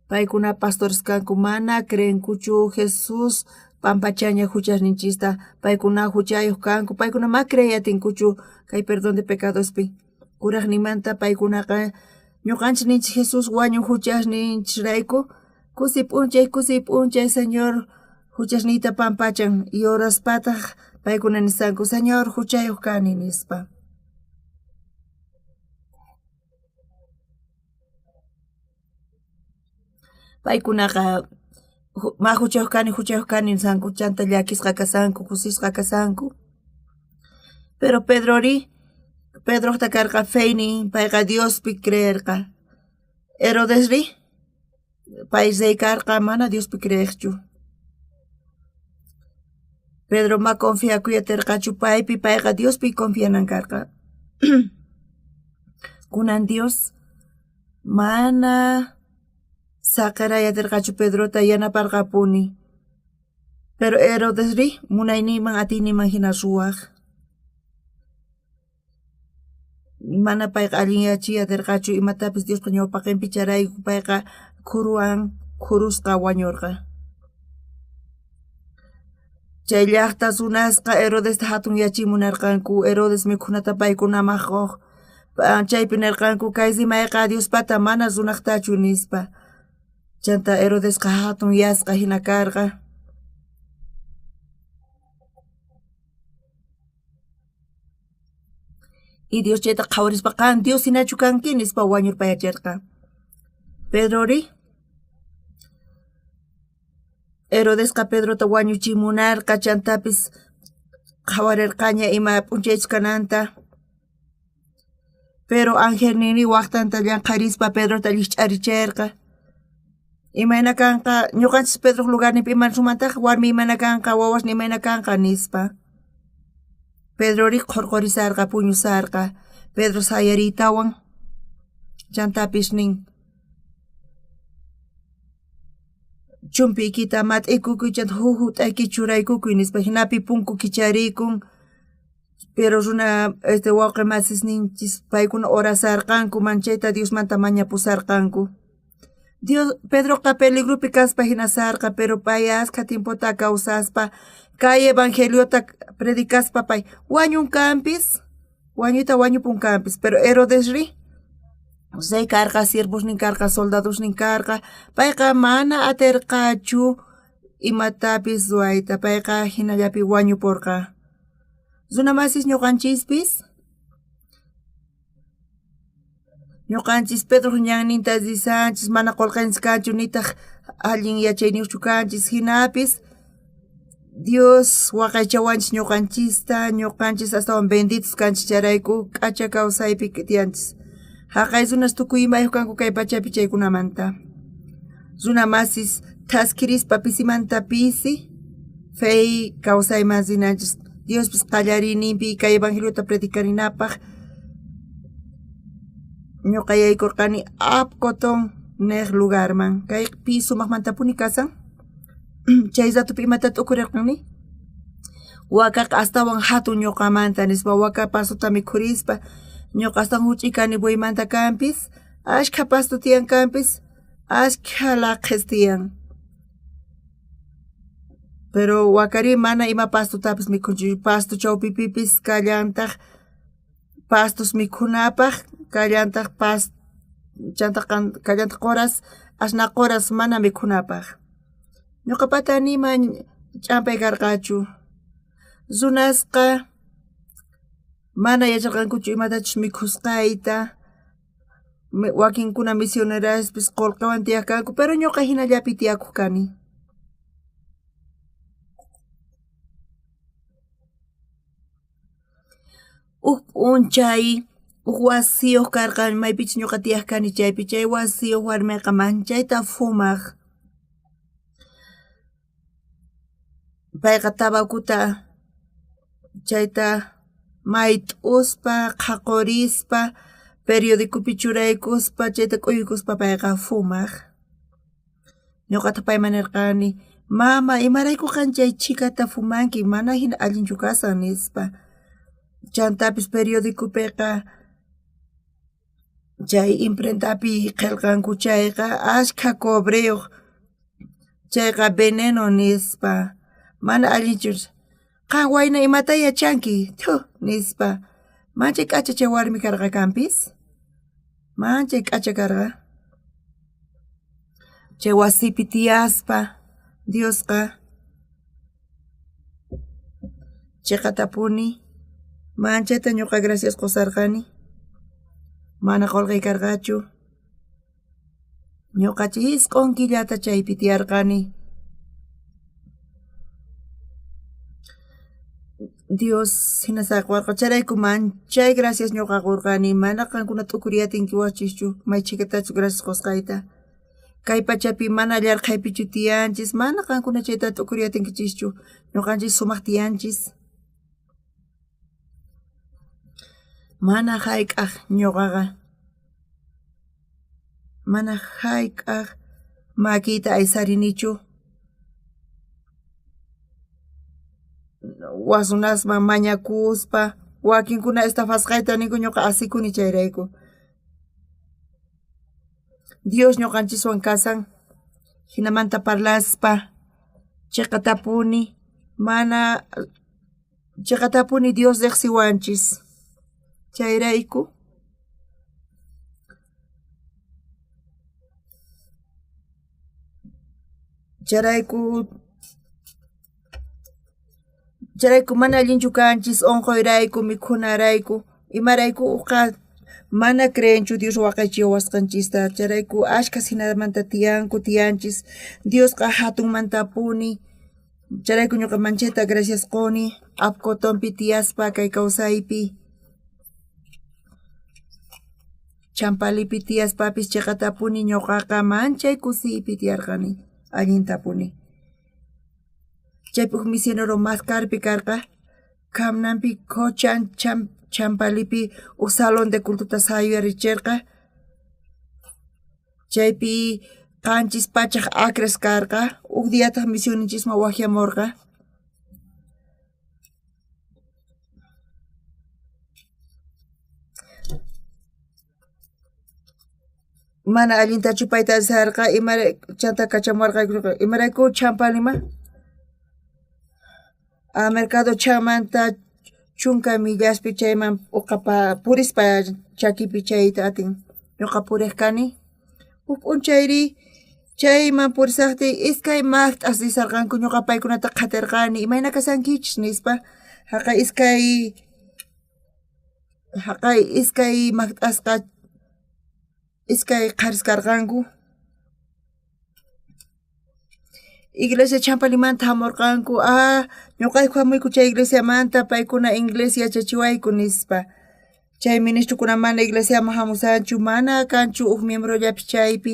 Paykuna pastores kanku mana creenkuchu Jesús pampachaña juchasninchista, paykuna juchayuq kanku, paykuna ma creeyatinkuchu kay perdón de pecadospi. Kuraqninmanta paykunaqa ñuqanchis ninchis Jesús wañun juchasninchisrayku, kusi p'unchay, kusi p'unchay Señor juchasniyta pampachan y oraspataq paykuna nisanku Señor juchayuq kani nispa. Paykunaqa ma juchayuq kani nisanku chanta llakisqa kasanku, kusisqa kasanku. Pero Pedrori, Pedrojta karqa feynin, payqa Diospi creerqa. Herodesri, pay rey karqa mana Diospi creeqchu. Pedro ma confiakuyaterqachu paypi, payqa Diospi confianan karqa. Kunan Dios mana saqerayaterqachu Pedrota yanaparqapuni. Pero Herodesri munayninman atiyninman hina ruwaj. Mana payqa allinyachiy aterqachu imatapis Diospa ñawpaqenpi charayku payqa khuruwan khurusqa wañurqa. Chay llaqta runasqa Herodesta hatunyachiy munarqanku, Herodes mikhunata paykunaman quq. Chaypi nirqanku kay rimayqa Diospata mana runaqtachu nispa. Chanta Herodesqa hatunyasqa hina karqa. Y Dios chayta qhawarispa qan Dios hinachu kanki nispa wañurpayachirqa. Pedrori Herodesqa Pedrota wañuchimunarqa chantapis qhawarirqaña ima p'unchaychus kananta. Pero angelninri waqtanta llanqharispa Pedrota llikch'aricherqa. Imayna kanqa ñuqanchis Pedroj lugarninpi ima sumantaq warmi imayna kanqa wawasni imayna kanqa nispa. Pedrori qhurqurisarqa puñusarqa. Pedro sayariytawan chantapis nin chumpiykita mat'ikukuy chanta huk hut'ayki churaykukuy nispa jinapi punku kicharikun. Pero runa este wawqi masisninchis paykuna orasarqanku manchayta Diosmanta mañapusarqanku. Dios Pedroqa peligropi kaspa hinasarqa, pero pay askha tiempota kawsaspa kay evangeliota predicaspa pay wañunkanpis, wañuyta wañupunkanpis, pero Herodesri rey karqa, siervosnin karqa, soldadosnin karqa, payqa mana aterqachu imatapis ruwayta, payqa hinallapi wañuporqa. Runa masis ñuqanchispis ñuqanchis Pedroq ñanninta risanchis mana qolqenchis kanchu nitaq allin yachayniyuqchu kanchis hinapis Dios waqaychawanchis ñuqanchista ñuqanchis astawan benditos kanchis chayrayku k'acha kawsaypi tiyanchis. Haqay runas tukuy imayuq kanku kay pachapi chaykunamanta. Runa masis thaskirispa pisimanta pisi fey kawsayman rinanchis Diospis qallariyninpi kay evangeliota predicarinapaq ñuqa yaykurqani Apcoton neq lugarman kay pi sumaqmantapuni kasan chay ratopi imata t'ukurirqani wakaqa astawan hatun ñuqamanta nispa waka pasuta mikhurispa ñuqa astawan huch'uy kani bueymanta kanpis. Ashkha pasto tiyan kanpis, ashkha laqhes tiyan. Pero wakari mana ima pastotapis mikhunchu. Pasto chawpipipis kallantaj pastos mikhunapaj, kallantaj chanta kallantaj qoras, asna qoras mana mikhunapaj. Ñuqapata nima ch'ampay karqachu. Runasqa mana yacharqankuchu imatachus mikhusqayta. Wakinkuna misioneraspis qullqiwan tiyaq kanku, pero ñuqa hinallapi tiyakuq kani. Uj p'unchay uj wasiyuq karqa maypichus ñuqa tiyaq kani chaypi, chay wasiyuq warmiqa manchayta fumaj. Payqa tabacuta chayta mayt'uspa, qhaqurispa, periodicopi churaykuspa, chayta k'uyukuspa payqa fumaj. Ñuqataq payman nirqani, mama, imarayku qan chay chhikata fumanki, mana hina allinchu kasan, nispa. Chantapis periodicopiqa chay imprentapi qillqanku chayqa ashkha cobreyuq, chayqa veneno nispa, mana allinchu. Qan wayna imata yachanki, thuh, nispa. Manchay k'acha chay warmi karqa kanpis, manchay k'acha karqa. Chay wasipi tiyaspa Diosqa chiqatapuni manchayta ñuqa gracias qusarqani. Mana qullqiy karqachu. Ñuqa 9 killata chaypi tiyarqani. Dios hina saqiwarqa chayrayku manchay gracias ñuqa qurqani. Mana qankuna t'ukuriy atinkiwachikchu may chhikatachu gracias qusqayta. Kay pachapi mana llarqhaypichu tiyanchis, mana qankuna chayta t'ukuriy atinkichischu. Ñuqanchis sumaq tiyanchis. Mana hayk'aq ñuqaqa mana hayk'aq makiyta aysarinichu waj runasman mañakuspa, wakinkuna estafasqayta ninku ñuqa asikuni chayrayku. Dios ñuqanchiswan kasan, jinamanta parlaspa chiqatapuni mana chiqatapuni Dios riqsiwanchis chayrayku chayrayku mana allinchu kanchis unquyrayku mikhunarayku imarayku uqa mana creenchu Dios waqaychiwasqanchista chayrayku ashkhas jinamanta tiyanku tiyanchis Diosqa jatunmantapuni chayrayku ñuqa manchayta gracias quni Apcotonpi tiyaspa kay kawsaypi Champalipi tiyaspapis chiqatapuni ñuqaqa manchay kusiypi tiyarqani allintapuni. Chaypi uj misionero Mascarpi karqa Camnampi Cochan Champalipi uj salón de cultota sayaricherqa chaypi 700 acres karqa uj diataq misionninchisman wajyamurqa. Mana allintachu payta sarqa chanta kachamuwarqayku imarayku Champalima a mercado chamanta 10 millaspi chayman uqa purispa chakipi chayta atin ñuqa purej kani uj p'unchayri chayman purisajtiy iskay maqt'as risarqanku ñuqa paykunata qhaterqani imayna kashankichis nispa jaqay iskay maqt'asqa iskay qharis karqanku. Iglesia Champalimanta jamurqanku ñuqayku jamuyku chay iglesiamanta paykuna inglés yachachiwayku nispa. Chay ministrokuna mana iglesiaman jamusanchu mana kanchu uj miembrollapis chaypi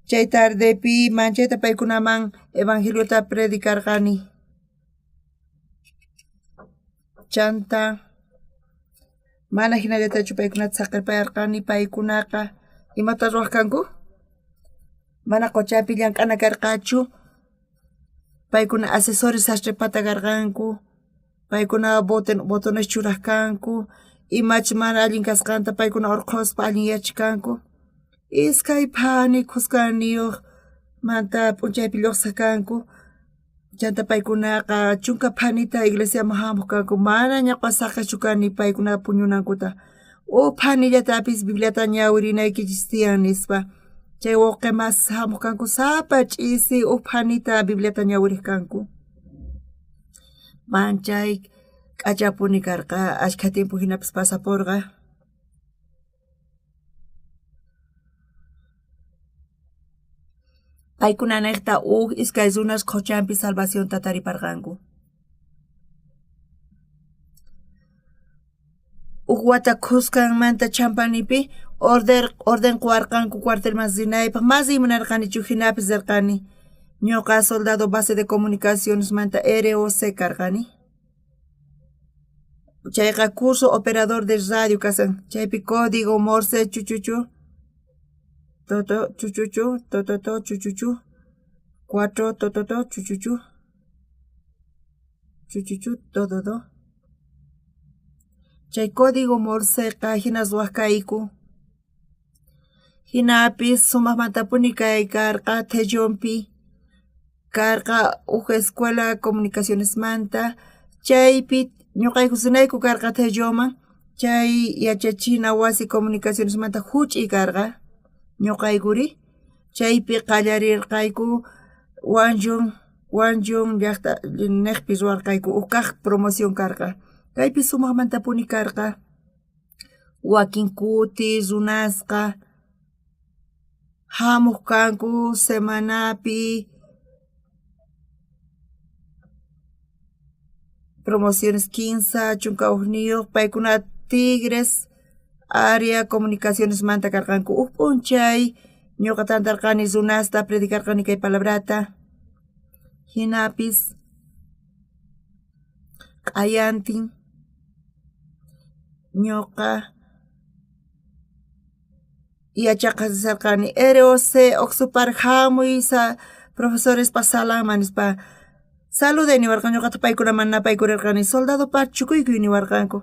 chay tardepi manchayta paykunaman evangeliota predicarqani. Chanta mana jinallatachu paykunata saqerpayarqani paykunaqa imata ruwaj kanku mana qochapi llank'ana karqachu paykuna asesores sastrepata karqanku paykuna botones churaj kanku imachus mana allin kasqanta paykuna urqhuspa allinyachej kanku. Iskay phani khuskanniyoj manta p'unchaypi llojsej kanku. Chanta paykunaqa chunka phanita iglesiaman jamoj kanku, mana ñawpa saqejchu kani paykuna puñunankuta. Uj phanillatapis Bibliata ñawirinaykichis tiyan nispa. Chay wawqe masis jamoj kanku sapa ch'isi uj phanita Bibliata ñawirej kanku. Manchay k'achapuni karqa, ashkha tiempo jinapis pasaporqa. Paykunanejta uj iskay runas qhochanpi salvacionta tariparqanku. Uj wata khuskanmanta Champanipi order orden qowarqanku cuartelman rinaypaj, mana riy munarqanichu jinapis rerqani. Ñoqa soldado base de comunicacionesmanta ROC karqani. Chayqa curso operador de radio kashan, chaypi código Morse chuchuchu toto chuchuchu tototo chuchuchu cuatro tototo chuchuchu chuchuchu tototo. Chay código Morseqa jina ruwaj kayku. Jinapis sumajmantapuni kay karqa Thellonpi karqa uj escuela comunicacionesmanta chaypi ñuqayku rinayku karqa Thelloman chay yachachina wasi comunicacionesmanta juch'iy karqa ñuqaykuri chaypi qallarirqayku Wanllun Wanllun llajta nejpi ruwarqayku uj kaj promoción karqa kaypi sumajmantapuni karqa. Wakin kuti runasqa jamoj kanku semanapi promociones kinsa chunka ujniyoj paykuna Tigres área comunicacionesmanta karqanku uj p'unchay ñuqa tantarqani runasta predicarqani kay palabrata jinapis q'ayantin ñuqa yachaqasharqani ROC Oxupar jamuy profesorespa salanman nispa saluday niwarqa ñuqataq paykunaman napaykurerqani soldado Park chukuykuy niwarqanku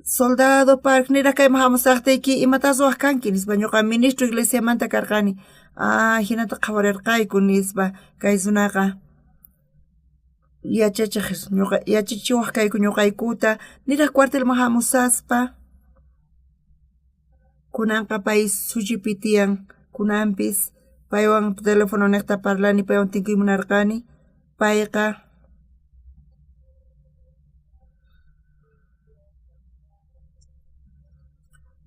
soldado Park niraj kayman jamusajtiyki imatá ruwaj kanki nispa ñuqa ministro iglesiamanta karqani ah jinata qhawarerqayku nispa kay runaqa Yachachej ñuqa yachachiwaj kayku ñuqaykuta niraj cuartelman jamusaspa kunanqa pay Suchipi tiyan kunanpis paywan telefononejta parlani paywan tinkuy munarqani payqa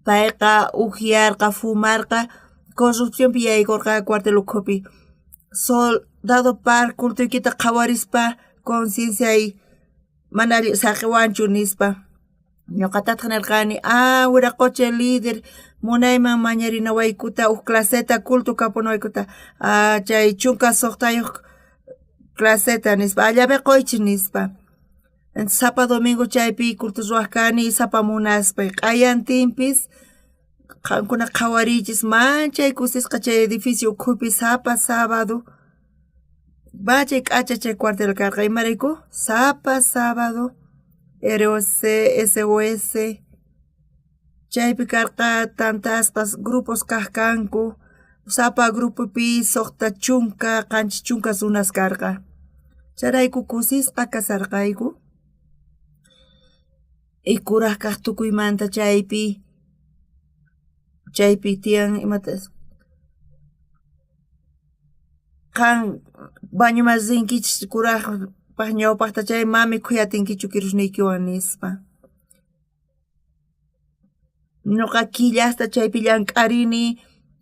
Payqa ujyarqa, fumarqa, corrupcionpi yaykorqa cuartel ukhupi. Soldado Park cultoykita qhawarispa concienciay mana saqewanchu nispa. Ñoqatataj nerqani, ah wiraqocha líder munayman mañarinawaykuta uj claseta culto kapunawaykuta ah chay chunka sojtayoj claseta nispa, ah llave qoychis nispa. Sapa domingo chaypi culto ruwaj kani sapa munaspa q'ayantinpis qankuna qhawariychis manchay kusisqa chay edificio ukhupi sapa sábado machay k'acha chay cuartel karqa imarayku sapa sábado ROC, SOS chaypi karqa tantasqas grupos kaj kanku sapa grupopi sojta chunka qanchis chunka runas karqa chayrayku kusisqa kasharqayku y kuraj kaj tukuymanta chaypi chaypi tiyan imata qan bañoman rinkichis kurajpaj ñawpajta chay mami khuyatinkichu kirusniykiwan nispa. Ñuqa killasta chaypi llank'arini,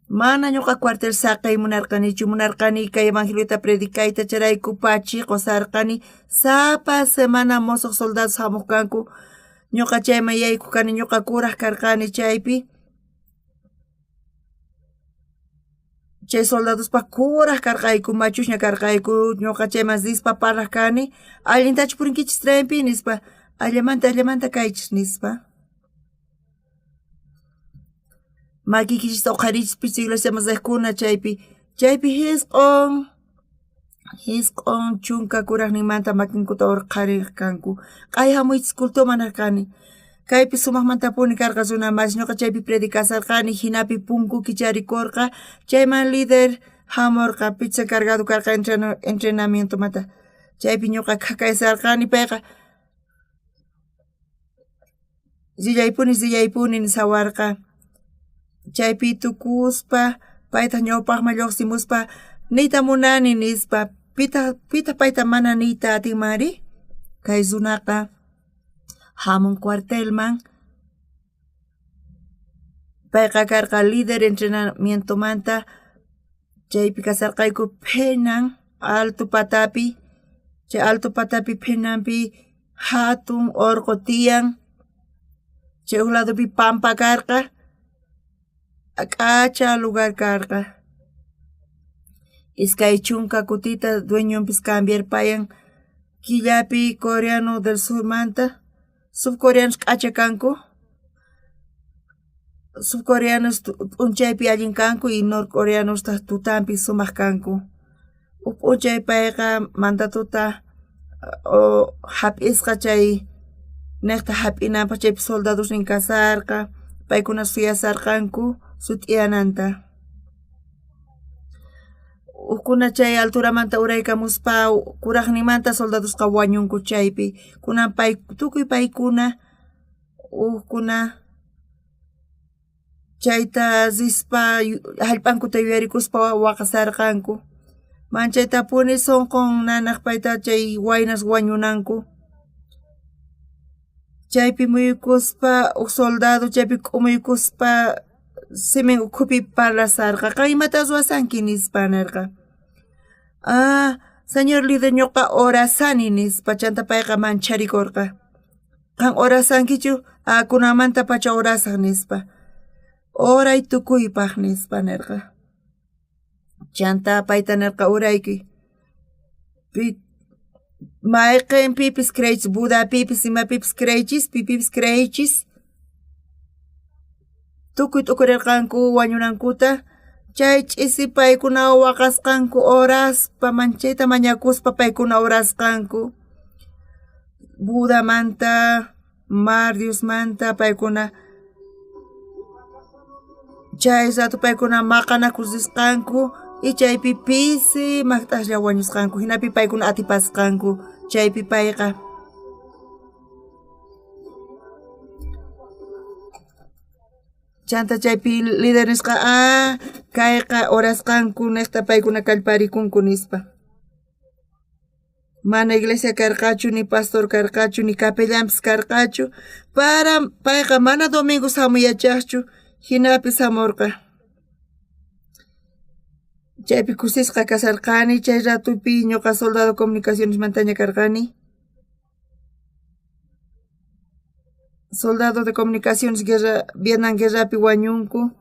mana ñuqa cuartel saqey munarqanichu, munarqani kay evangeliota predicayta, chayrayku pachi qosarqani, sapa semana mosoj soldados jamoj kanku, ñuqa chayman yaykoj kani, ñuqa kuraj karqani chaypi, chay soldadospaj kuraj karqayku, machusña karqayku, ñuqa chayman rispa parlaj kani, allintachu purinkichis trenpi nispa, allamanta allamanta kaychis nispa. Makiykichista uqhariychis pichus iglesiaman rejkuna chaypi, chaypi jisq'on jisq'on chunka kurajninmanta makinkuta urqharej kanku, q'ay jamuychis cultoman nerqani. Kaypi sumajmantapuni karqa runa masi, ñuqa chaypi predicasarqani, jinapi punku kicharikorqa, chayman líder jamorqa, pichus encargado karqa entrenamientomanta. Chaypi ñuqa khakaysarqani, payqa rillaypuni rillaypuni nisawarqa. Chaypi tukuspa paytaj ñawpajman llojsimuspa niyta munani nispa, pitaj pitaj payta mana niyta atinmanri? Kay runaqa jamun cuartelman, payqa karqa líder entrenamientomanta, chaypi kasarqayku phenan alto patapi, chay alto patapi phenanpi jatun orqo tiyan, chay uj ladopi pampa karqa, k'acha lugar karqa. 20 kutita dueñonpis cambiarpayan killapi coreano del surmanta, subcoreanos k'acha kanku, subcoreanos p'unchaypi allin kanku y norcoreanostaj tutanpi sumaj kanku. Uj p'unchay payqa mandatota jap'isqa chay nejta jap'inanpaj chaypi soldadosnin kasarqa, paykuna suyasarqanku sut'iyananta. Ujkuna chay alturamanta uraykamuspa kurajninmanta soldadosqa wañunku chaypi, kunan pay tukuy paykuna ujkuna chayta rispa jallp'ankuta yuyarikuspa waqasarqanku. Manchaytapuni sonqon nanaj payta chay waynas wañunanku. Chaypi muyukuspa uj soldado chaypi k'umuykuspa simin ukhupi parlasarqa, qan imata ruwasanki nispa nerqa. Ah, señor líder ñuqa orasani nispa, chanta payqa mancharikorqa. Qan orasankichu? Ah, kunanmantapacha orasaj nispa. Oray tukuypaj nispa nerqa. Chanta payta nerqa uraykuy. Mayqenpipis creeychis, Budapipis imapipis creeychis, pipipis creeychis. Tukuy t'ukurerqanku wañunankuta, chay ch'isi paykuna waqasqanku oraspa, manchayta mañakuspa paykuna orasqanku. Budamanta, mar Diosmanta paykuna chay rato paykuna maqanakus risqanku y chaypi pisi majt'aslla wañusqanku, jinapi paykuna atipasqanku chaypi payqa. Chanta chaypi líder nisqa, ah, kayqa orasqanku nejta paykuna kallparikunku nispa. Mana iglesia karqachu, ni pastor karqachu, ni capellanpis karqachu. Para payqa mana domingo jamuyachajchu, jinapis jamorqa. Chaypi kusisqa kasharqani, chay ratopi ñuqa soldado comunicacionesmantaña karqani. Soldado de comunicaciones guerra, Vietnam guerrapi wañunku.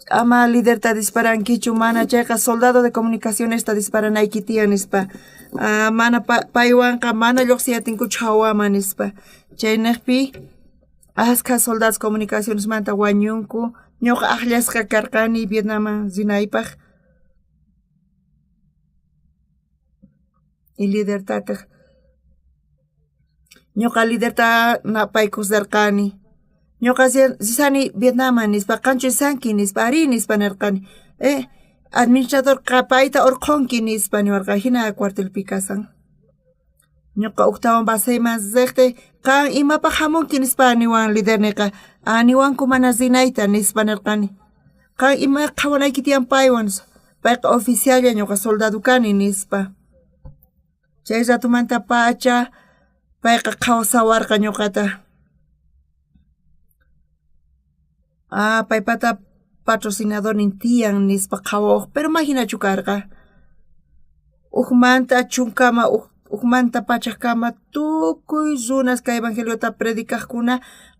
Ama liderta disparankichu, mana chayqa soldado de comunicacionesta disparanayki tiyan nispa. Ah, mana paywanqa mana llojsiyatinkuchu jawaman nispa. Chaynejpi askha soldados comunicacionesmanta wañunku. Ñuqa ajllasqa karqani Vietnamman rinaypaj. Y lidertataj ñuqa liderta napaykusarqani. Ñuqa risani Vietnamman nispa, qanchu risanki nispa, arí nispa nerqani. Administradorqa payta orqhonki nispa niwarqa, jina cuartelpi kasan. Ñuqa ujtawan baseyman rejtiy, qan imapaj jamunki nispa niwan liderneyqa, niwanku mana rinayta nispa nerqani. Qan ima qhawanayki tiyan paywan nispa. Payqa oficialla ñuqa soldado kani nispa. Chay ratomantapacha payqa qhawasawarqa ñuqata. Ah, paypata patrocinadornin tiyan nispa qhawawaj, pero ma jinachu karqa. Ujmanta chunkama, ujmanta pachajkama tukuy runas kay evangeliota predicajkuna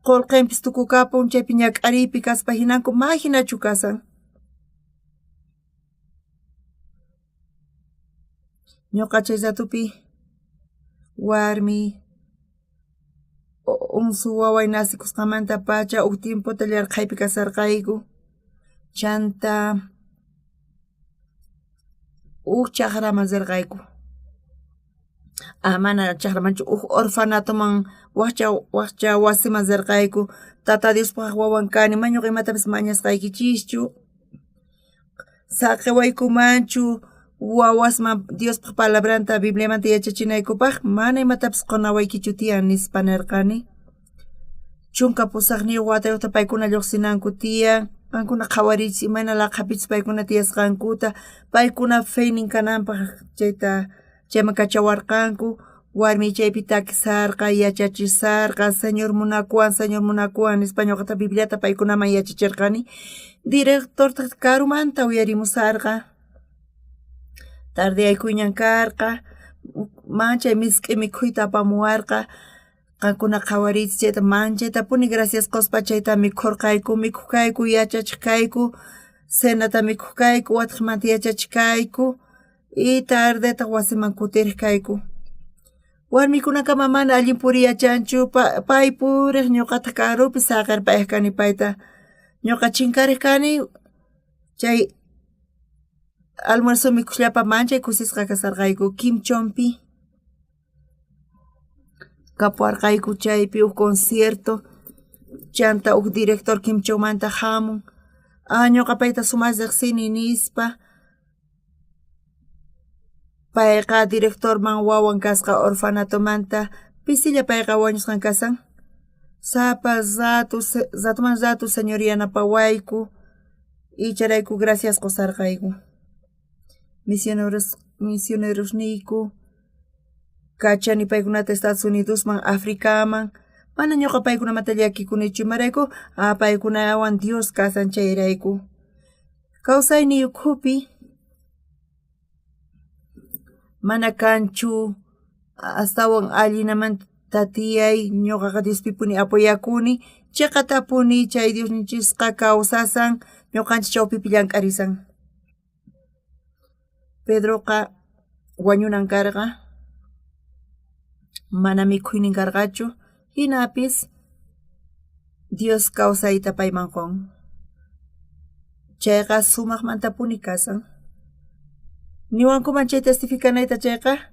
qolqenpis tukukapun, chaypi ñak'ariypi kaspa jinanku ma jinachu kasan. Ñuqa chay ratopi warmi unsu waway nacikusqamantapacha uj tiempota yarqhaypi kasarqayku. Chanta uj chajraman rirqayku. Mana chajramanchu uj orfanatoman wajcha wajcha wasiman rirqayku. Tata Diospaj wawan kani, mana ñuqa imatapis mañasqaykichischu. Saqewaykumanchu wawasman Diospaj palabranta Bibliamanta yachachinaykupaj, mana imatapis qonawaykichu tiyan nispa nerqani. 18 watayojta paykuna llojsinanku tiyan. Qankuna qhawariychis imayna laqhapichus paykuna tiyasqankuta, paykuna feynin kananpaj chayta chayman kachawarqanku. Warmiy chaypi takisarqa, yachachisarqa, Señor munakuwan, Señor munakuwan nispa ñuqata Bibliata paykunaman yachacherqani. Directortaj karumanta uyarimusarqa. Tardeyaykuyñan karqa, manchay misk'i mikhuyta apamuwarqa. Qankuna qhawariychis chayta manchaytapuni gracias qospa chayta mikhorqayku, mikhoj kayku, yachachej kayku, cenata mikhoj kayku, watejmanta yachachej kayku y tardetaj wasiman kutirej kayku. Warmikunakama mana allin puriy yachanchu, pay purej ñuqataj karupi saqerpayaj kani payta. Ñuqa chinkarej kani chay almuerzo mikhusllapa manchay kusisqa kasarqayku Kimchonpi. Kapuwarqayku chaypi uj concierto chanta uj director Kimchonmanta jamun, ah ñuqa payta sumaj rejsini nispa. Payqa directorman wawan kasqa orfanatomanta, pisilla payqa wañusqan kasan. Sapa rato ratoman rato Señor yanapawayku y chayrayku gracias qosarqayku. Misioneros misionerosniyku kachani paykunata Estados Unidosman, Africaman, mana ñuqa paykunamanta llakikunichu, imarayku ah paykunawan Dios kasan chayrayku. Kawsayniy ukhupi mana kanchu astawan allinamanta tiyay, ñuqaqa Diospipuni apoyakuni, cheqatapuni chay Diosninchisqa kawsasan ñuqanchik chawpipi llank'arisan. Pedroqa wañunan karqa, mana mikhuynin karqachu, jinapis Dios kawsayta payman qon. Chayqa sumajmantapuni kasan. Niwankuman chay testificanayta chayqa,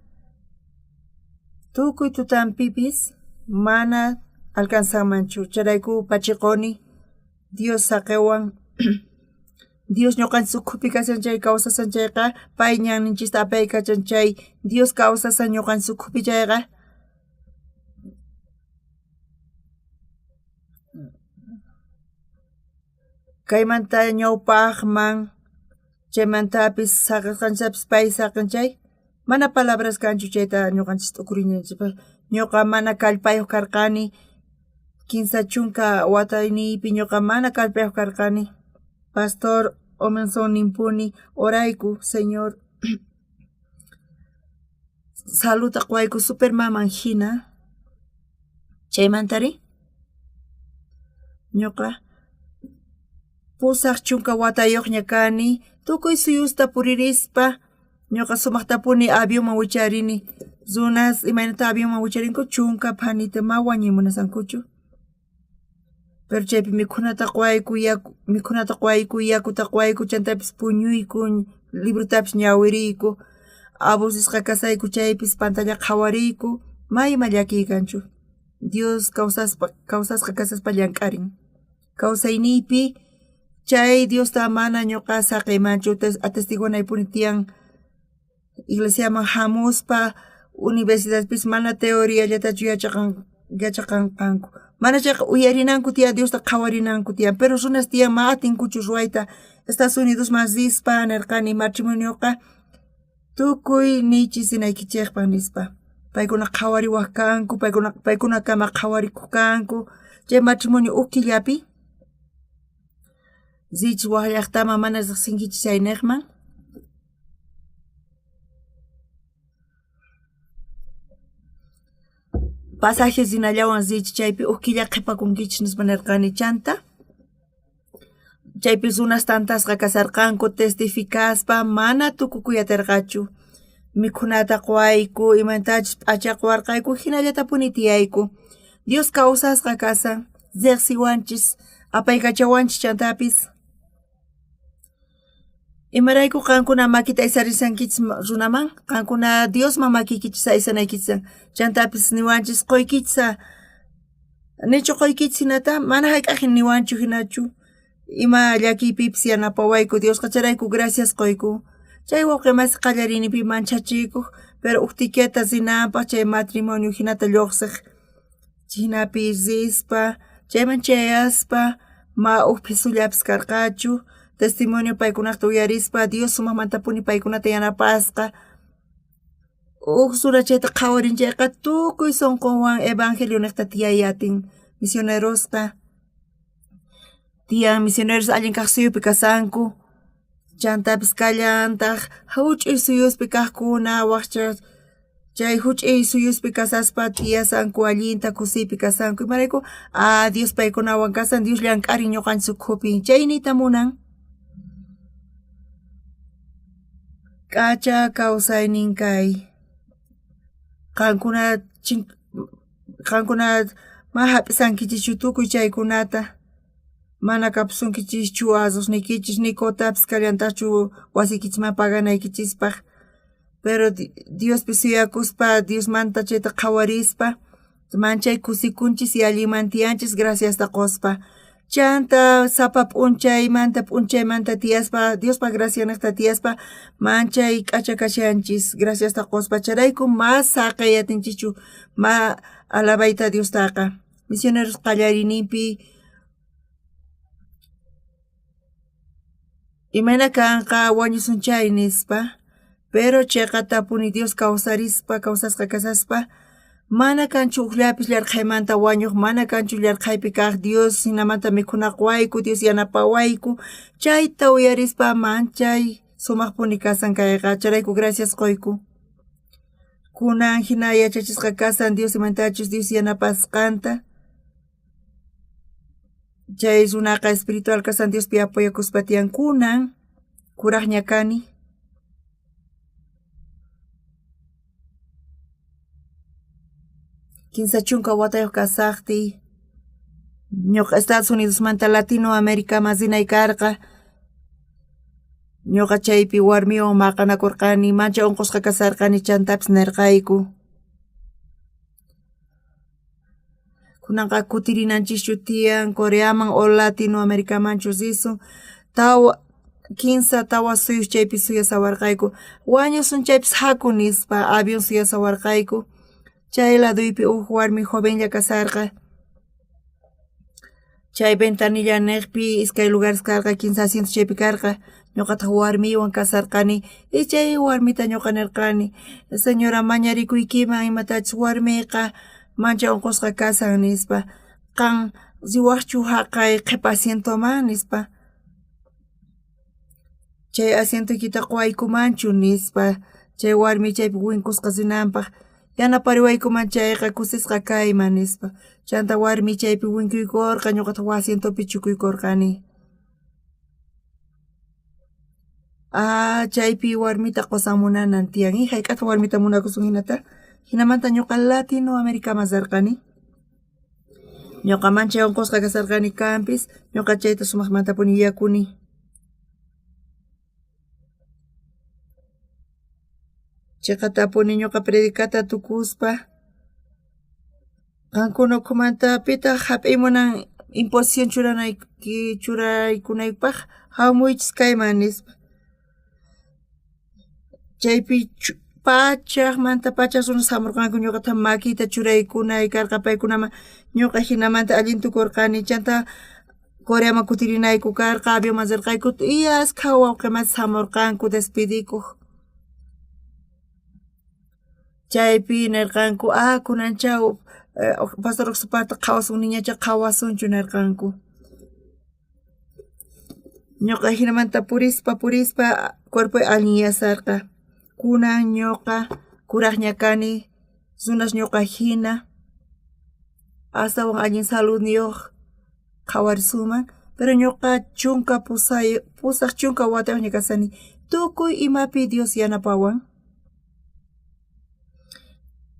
tukuy tutanpipis mana alcanzanmanchu, chayrayku pachiqoni Dios saqewan. Dios ñuqanchis ukhupi kashan chay kawsasan chayqa, pay ñanninchista apaykachan chay Dios kawsasan ñuqanchis ukhupi chayqa. Kaymanta ñawpajman chaymantapis saqesqanchistapis pay saqen chay, mana palabras kanchu chayta ñuqanchis t'ukurinanchikpaj. Ñuqa mana kallpayoj karqani, 30 watayniypi ñuqa mana kallpayoj karqani. Pastor Omenson ninpuni orayku Señor saludta qowayku supermaman jina. Chaymantari ñuqa 80 watayojña kani, tukuy suyusta puririspa ñuqa sumajtapuni avionman wicharini. Runas imaynata avionman wicharinku chunka phanita ma wañuy munasankuchu. Pero chaypi mikhunata qowayku, yaku mikhunata qowayku, yakuta qowayku, chantapis puñuyku, librotapis ñawiriyku, aburrisqa kasayku chaypis pantalla qhawariyku, ma ima llakiy kanchu. Dios kawsaspa kawsasqa kasaspa llank'arin. Kawsayniypi chay Diosta mana ñuqa saqeymanchu, atestiguanaypuni tiyan iglesiaman jamuspa universidadpis mana teoriallatachu yachaqanqanku, mana chayqa uyarinanku tiyan Diosta qhawarinanku tiyan, pero runas tiyan ma atinkuchu ruwayta. Estados Unidosman rispa nerqani matrimonioqa tukuy niychis rinaykichejpaj nispa, paykuna qhawariwaj kanku, paykunakama qhawarikoj kanku, chay matrimonio uj killapi riychis waj llajtaman mana rejsinkichis chaynejman. Pasaje rinallawan riychis chaypi uj killa qhepakunkichis nispa nerqani chanta chaypi runas tantasqa kasharqanku testificaspa mana tukukuy aterqachu. Mikhunata qowayku, imatachus p'acha qowarqayku jinallatapuni tiyayku. Dios kawsasqa kashan, rejsiwanchis, apaykachawanchis chantapis. Imarayku qankuna makita aysarishankichis runaman? Qankuna Diosman makiykichis aysanaykichis. Chantapis niwanchis qoykichis nichu qoykichis hinata? Mana hayk'aq niwanchu hinachu. Ima llakiypipis yanapawayku Diosqa chayrayku gracias qoyku. Chay wawqe masi qallariyninpi manchachikoj, pero uj tiqueta rinanpaj chay matrimonio hinata llojsej. Chinapi rispa, chayman chayaspa, ma uj phisullapis karqachu, testimonio paykunajta uyarispa, Dios sumajmantapuni paykunata yanapasqa. Uj runa chayta qhawarin chayqa tukuy sonqonwan evangelio nejta tiyay atin misionerosqa. Tiyan misioneros allin kaj suyupi kasanku, chantapis kallantaj juch'uy suyuspi kajkuna wajcha chay juch'uy suyuspi kasaspa tiyasanku allinta kusiypi kasanku imarayku a Dios paykunawan kasan Dios llank'arin ñuqanchis ukhupi chay niyta munan. K'acha kawsaynin kay qankuna qankuna ma jap'isankichischu tukuy chaykunata mana kapusunkichischu arrozniykichis ni cotapis kallantajchu wasiykichisman paganaykichispaj pero Diospi suyakuspa Diosmanta chayta qhawarispa manchay kusikunchis y allinman tiyanchis graciasta qospa chanta sapa p'unchaymanta p'unchaymanta tiyaspa Diospa gracianejta tiyaspa manchay k'acha kashanchis graciasta qospa chayrayku ma saqey atinchischu ma alabayta Diostaqa misioneros qallariyninpi imayna kanqa wañusun chay nispa pero cheqatapuni Dios kawsarispa kawsasqa kasaspa mana kanchu ujllapis yarqhaymanta wañoj mana kanchu yarqhaypi kaj Dios jinamanta mikhuna qowayku Dios yanapawayku chayta uyarispa manchay sumajpuni kasan kayqa chayrayku gracias qoyku kunan jina yachachisqa kasan Dios imatachus Dios yanapasqanta chay runaqa espiritual kasan Diospi apoyakuspa tiyan kunan kurajña kani. Kinsa chunka watayoj kasajtiy ñuqa Estados Unidosmanta Latinoamericaman rinay karqa ñuqa chaypi warmiwan maqanakorqani manchay onqosqa kasarqani chantapis nerqayku kunanqa kutirinanchischu tiyan Coreaman o Latinoamericamanchu risun tawa kinsa tawa suyus chaypi suyasawarqayku wañusun chaypis jaku nispa avión suyasawarqayku chay ladoypi uj warmi jovenlla kasarqa chay ventanilla nejpi iskay lugares karqa kinsa asientos chaypi karqa ñuqataj warmiywan kasarqani y chay warmita ñuqa nerqani señora mañarikuykiman imatachus warmiyqa manchay onqosqa kasan nispa qan riwajchu jaqay qhepa asientoman nispa chay asientoykita qowaykumanchu nispa chay warmi chaypi winkusqa rinanpaj yanapariwaykuman chayqa kusisqa kayman nispa chanta warmi chaypi winkuykorqa ñuqataj waj asientopi chukuykorqani ah chaypi warmita qosan munanan tiyan y jayk'ajta warmita munakusun jinata jinamanta ñuqa Latinoamericaman rerqani ñuqa manchay onqosqa kasarqani kanpis ñuqa chayta sumajmantapuni yuyakuni. Cheqatapuni ñuqa predicata tukuspa qankuna ukhumanta pitaq jap'iy munan imposición churanayki churaykunaypaq jamuychis kayman nispa chaypi pachajmanta pachaj runas jamorqanku ñuqata makiyta churaykunay karqa paykunaman ñuqa jinamanta allin tukorqani chanta Coreaman kutirinayku karqa avionman rerqayku y askha wawqe masis jamorqanku despidikoj chaypi nerqanku ah kunancha pastor Oxoparta qhawasun niñacha qhawasunchu nerqanku ñuqa jinamanta purispa purispa cuerpoy allinyasarqa kunan ñuqa kurajña kani runas ñuqa jina astawan allin saludniyoj qhawarisunman pero ñuqa chunka pusaj chunka watayojña kasani tukuy imapi Dios yanapawan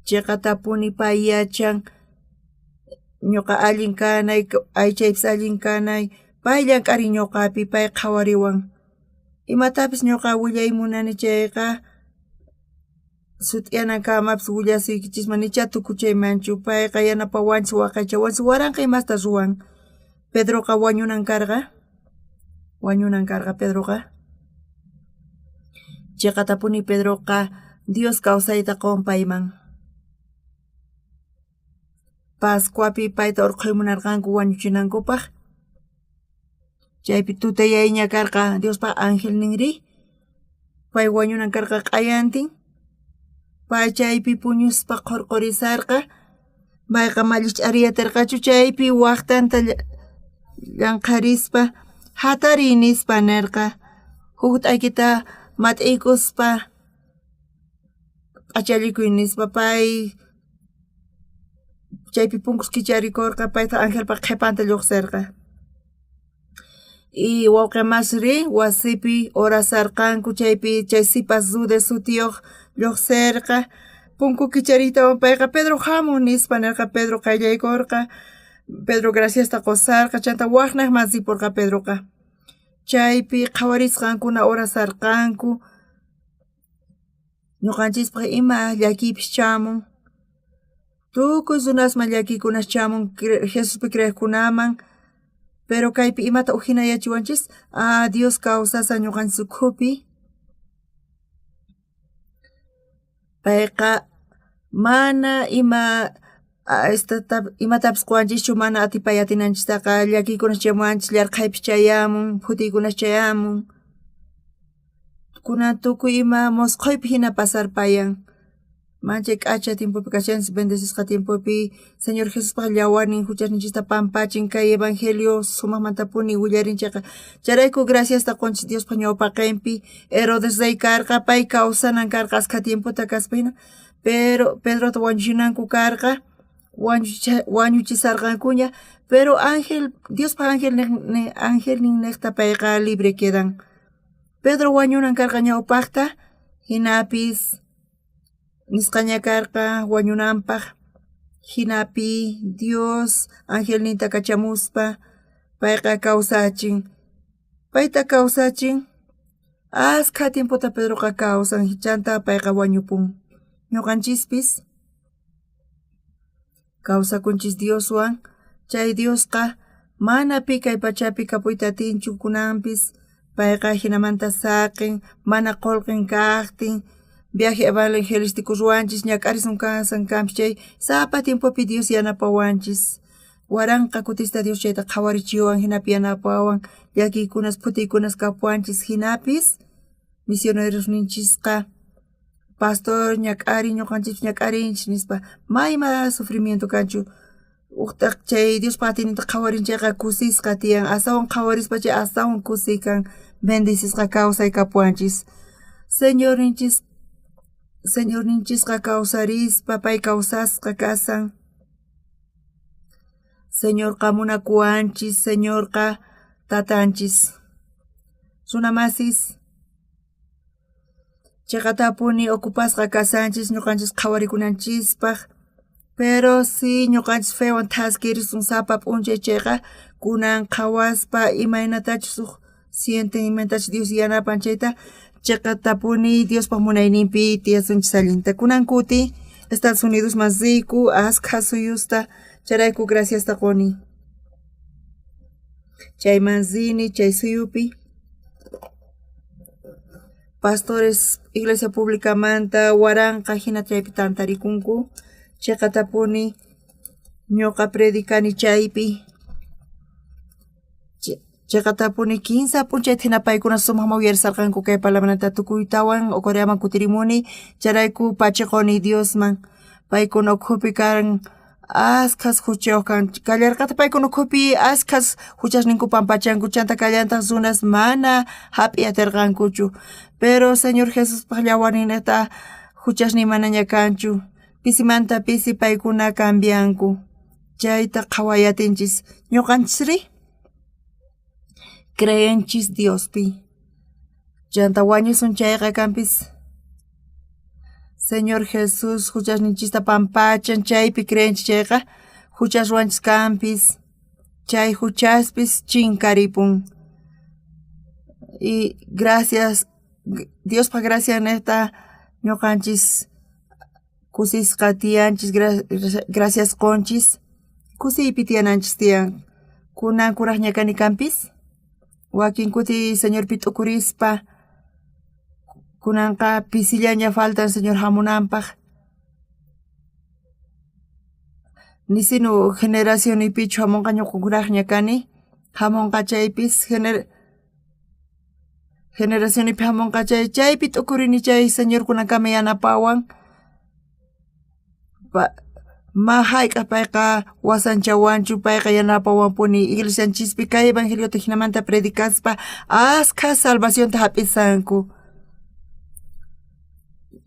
cheqatapuni pay yachan ñuqa allin kanay aychaypis allin kanay pay llank'arin ñuqapi pay qhawariwan. Imatapis ñuqa willay munani chayqa sut'iyanakamapis willasuykichisman nichá tukuchaymanchu. Payqa yanapawanchis waqaychawanchis waranqa imasta ruwan. Pedroqa wañunan karqa, wañunan karqa Pedroqa. Cheqatapuni Pedroqa Dios kawsayta qon payman. Pascuapi payta urqhuy munarqanku wañuchinankupaq. Chaypi tutayayña karqa Diospa angelninrí pay wañunan karqa q'ayantin. Pay chaypi puñuspa qhurqurisarqa mayqa mallich'ariyatarqachu chaypi waqtanta llanqharispa jatariy nispa nerqa huk t'akita mat'iykuspa p'achallikuy nispa pay chaypi punkus kicharikorqa payta angelpa qhepanta llojserqa. Y wawqe masri wasipi orasarqanku chaypi chay sipas Rude sutiyoj llojserqa punku kichariytawan payqa Pedro jamun nispa nerqa Pedro qayllaykorqa Pedro graciasta qosarqa chanta wajnejman riporqa Pedroqa chaypi qhawarisqankuna orasarqanku ñuqanchispaj ima llakiypis chamun tukuy runasman llakiykunas chamun Jesuspi creejkunaman pero kaypi imata ujinayachiwanchis ah Dios kawsashan ñuqanchis ukhupi payqa mana ima imatapis quwanchischu mana atipay atinanchistaqa llakiykunas chayamuwanchis yarqhaypis chayamun phutiykunas chayamun kunan tukuy ima mosqhoypi jina pasarpayan manchay k'acha tiempopi kashanchis bendecisqa tiempopi Señor Jesuspaj llawarnin juchasninchista pampachin kay evangelio sumajmantapuni willarin chayqa chayrayku graciasta qonchis Diospaj ñawpaqenpi Herodes rey karqa pay kawsanan karqa askha tiempota kaspa jina pero Pedrota wañuchinanku karqa wañuchisarqankuña pero ángel Diospaj angelnin nejta payqa libre quedan Pedro wañunan karqa ñawpajta jinapis nisqaña karqa wañunanpaj jinapi Dios angelninta kachamuspa payqa kawsachin payta kawsachin askha tiempota Pedroqa kawsan chanta payqa wañupun ñuqanchispis kawsakunchis Dioswan chay Diosqa mana pi kay pachapi kapuyta atinchu kunanpis payqa jinamanta saqen mana qolqen kajtin viaje evangelístico ruwanchis ñak'arisun kansan kanpis chay sapa tiempopi Dios yanapawanchis waranqa kutista Dios chayta qhawarichiwan jinapi yanapawan llakiykunas phutiykunas kapuwanchis jinapis misionerosninchisqa pastor ñak'arin ñuqanchis ñak'arinchis nispa mayma sufrimiento kanchu ujtaj chay Diospa atiyninta qhawarin chayqa kusisqa tiyan astawan qhawarispa chay astawan kusiy kan bendecisqa kawsay kapuwanchis Señorninchis Señorninchisqa kawsarispa pay kawsasqa kasan Señorqa munakuwanchis Señorqa tatanchis runamasis Cheqatapuni ocupasqa kashanchis ñuqanchis qhawarikunanchispaj pero si ñuqanchis fewan thaskirisun sapa p'unchay chayqa kunan qhawaspa imaynatachus uj sienten imaynatachus Dios yanapan chayta cheqatapuni Diospa munayninpi tiyasunchis allinta kunan kuti Estados Unidosman riyku askha suyusta chayrayku graciasta qoni chayman rini chay suyupi pastores iglesia publicamanta waranqa jina chaypi tantarikunku cheqatapuni ñuqa predicani chaypi cheqatapuni kinsa p'unchayta jina paykuna sumajman uyarisarqanku kay palabrata tukuytawan Coreaman kutirimuni chayrayku pachiquni Diosman paykuna ukhupi kan askhas juchayoj kallarqataj paykuna ukhupi askhas juchasninku pampachanku chanta kallantaj runas mana jap'iy aterqankuchu pero Señor Jesuspaj llawarninejta juchasnin manaña kanchu pisimanta pisi paykuna cambianku chayta qhaway atinchis ñuqanchisrí creenchis Diospi chanta wañusun chayqa kanpis Señor Jesús juchasninchista pampachan chaypi creenchis chayqa juchas ruwanchis kanpis chay juchaspis chinkaripun. Y gracias, Diospaj gracia neta ñuqanchis kusisqa tiyanchis, gracias qonchis, kusiypi tiyananchis tiyan. Kunan kurajña kani kanpis, wakin kuti Señorpi t'ukurispa, kunanqa pisillaña faltan Señor hamunanpaj. Nisinu generacionipichu hamunqa ñuqa kurajña kani, hamunqa chaypis generacionipi hamunqa chay, chaypi t'ukurini chay Señor kunankama yanapawan. Ma hayk'aq payqa wasanchawanchu, payqa yanapawanpuni iglesianchispi kay evangeliota hinamanta predicaspa askha salvacionta hap'isanku.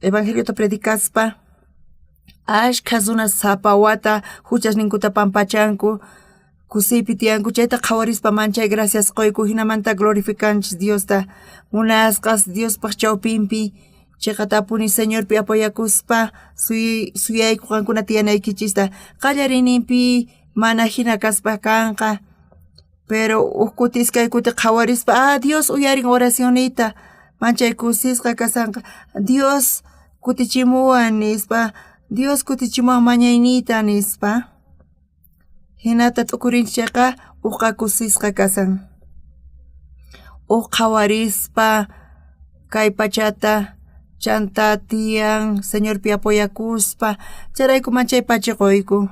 Evangeliota predicaspa ashkha runas sapa wata huchasninkuta pampachanku, kusiypi tiyanku, chayta qhawarispa manchay gracias qoyku, hinamanta glorificanchis Diosta, munasqas Diospaj chawpinpi chiqatapuni Señorpi apoyakuspa suyayku qankuna tiyanaykichista. Qallariyninpi mana hina kaspa kanqa, pero uj kuti iskay kuti qhawarispa, ah, Dios uyarin oracionita, manchay kusisqa kasanqa, Dios kutichimuwan nispa, Dios kutichimuwan mañayniyta nispa. Hinata t'ukurinchis chayqa uqqa kusisqa kasan. Uj qhawarispa kay pachata chanta tiyan Señorpi apoyakuspa, chayrayku manchay pachi qoyku.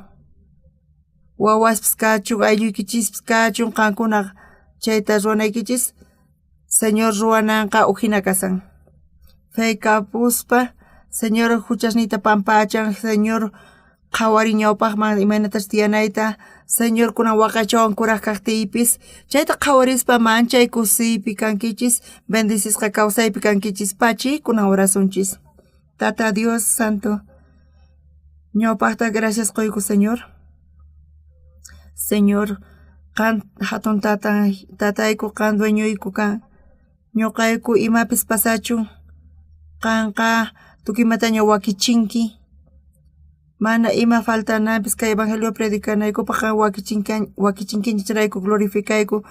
Wawaspis kachun, aylluykichispis kachun, qankuna chayta ruwanaykichis, Señor ruwananqa ujina kasan. Fe kapuspa, Señor huchasniyta pampachan, Señor qhawari ñawpajman imaynatas tiyanayta, Señor kunan waqaychawan kuraj kajtiypis, chayta qhawarispa manchay kusiypi kankichis, bendecisqa kawsaypi kankichis, pachi kunan orasunchis. Tata Dios Santo, ñawpajta gracias qoyku Señor. Señor, qan hatun tatan, tatayku qan dueñoyku kan, ñuqayku imapis pasachun, qanqa tukuymataña wakichinki, mana ima faltananpis kay evangelio predicanaykupaj qan wakichinkichis chayrayku glorificayku.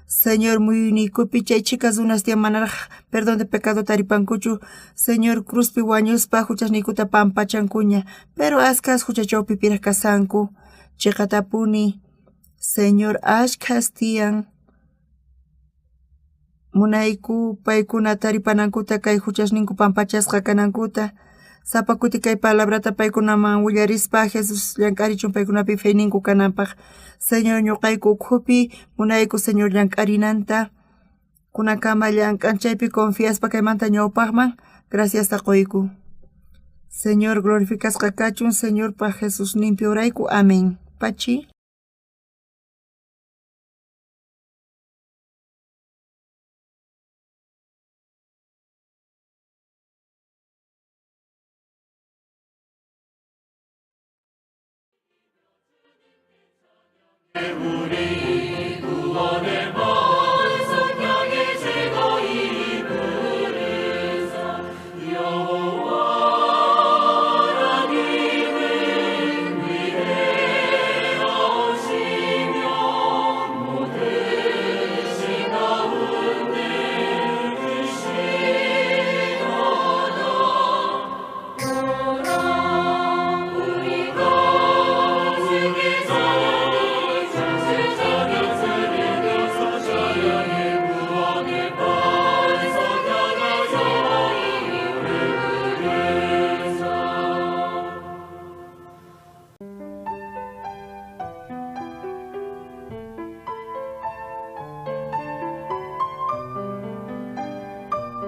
Señor muyuniykupi chay chhika runas tiyan manaraj perdón de pecado taripankuchu, Señor cruzpi wañuspa huchasniykuta pampachankuña, pero askas hucha chawpipiraj kasanku, chiqatapuni Señor ashkhas tiyan, munayku paykuna taripanankuta kay huchasninku pampachasqa kanankuta, sapa kuti kay palabrata paykunaman willarispa Jesús llank'arichun paykunapi feyninku kananpaj. Señor ñuqayku ukhupi munayku Señor llank'arinanta, kunankama llank'an chaypi confiaspa kaymanta ñawpajman graciasta qoyku. Señor glorificasqa kachun, Señorpaj Jesusninpi orayku, amén. Pachi. 우리 구원의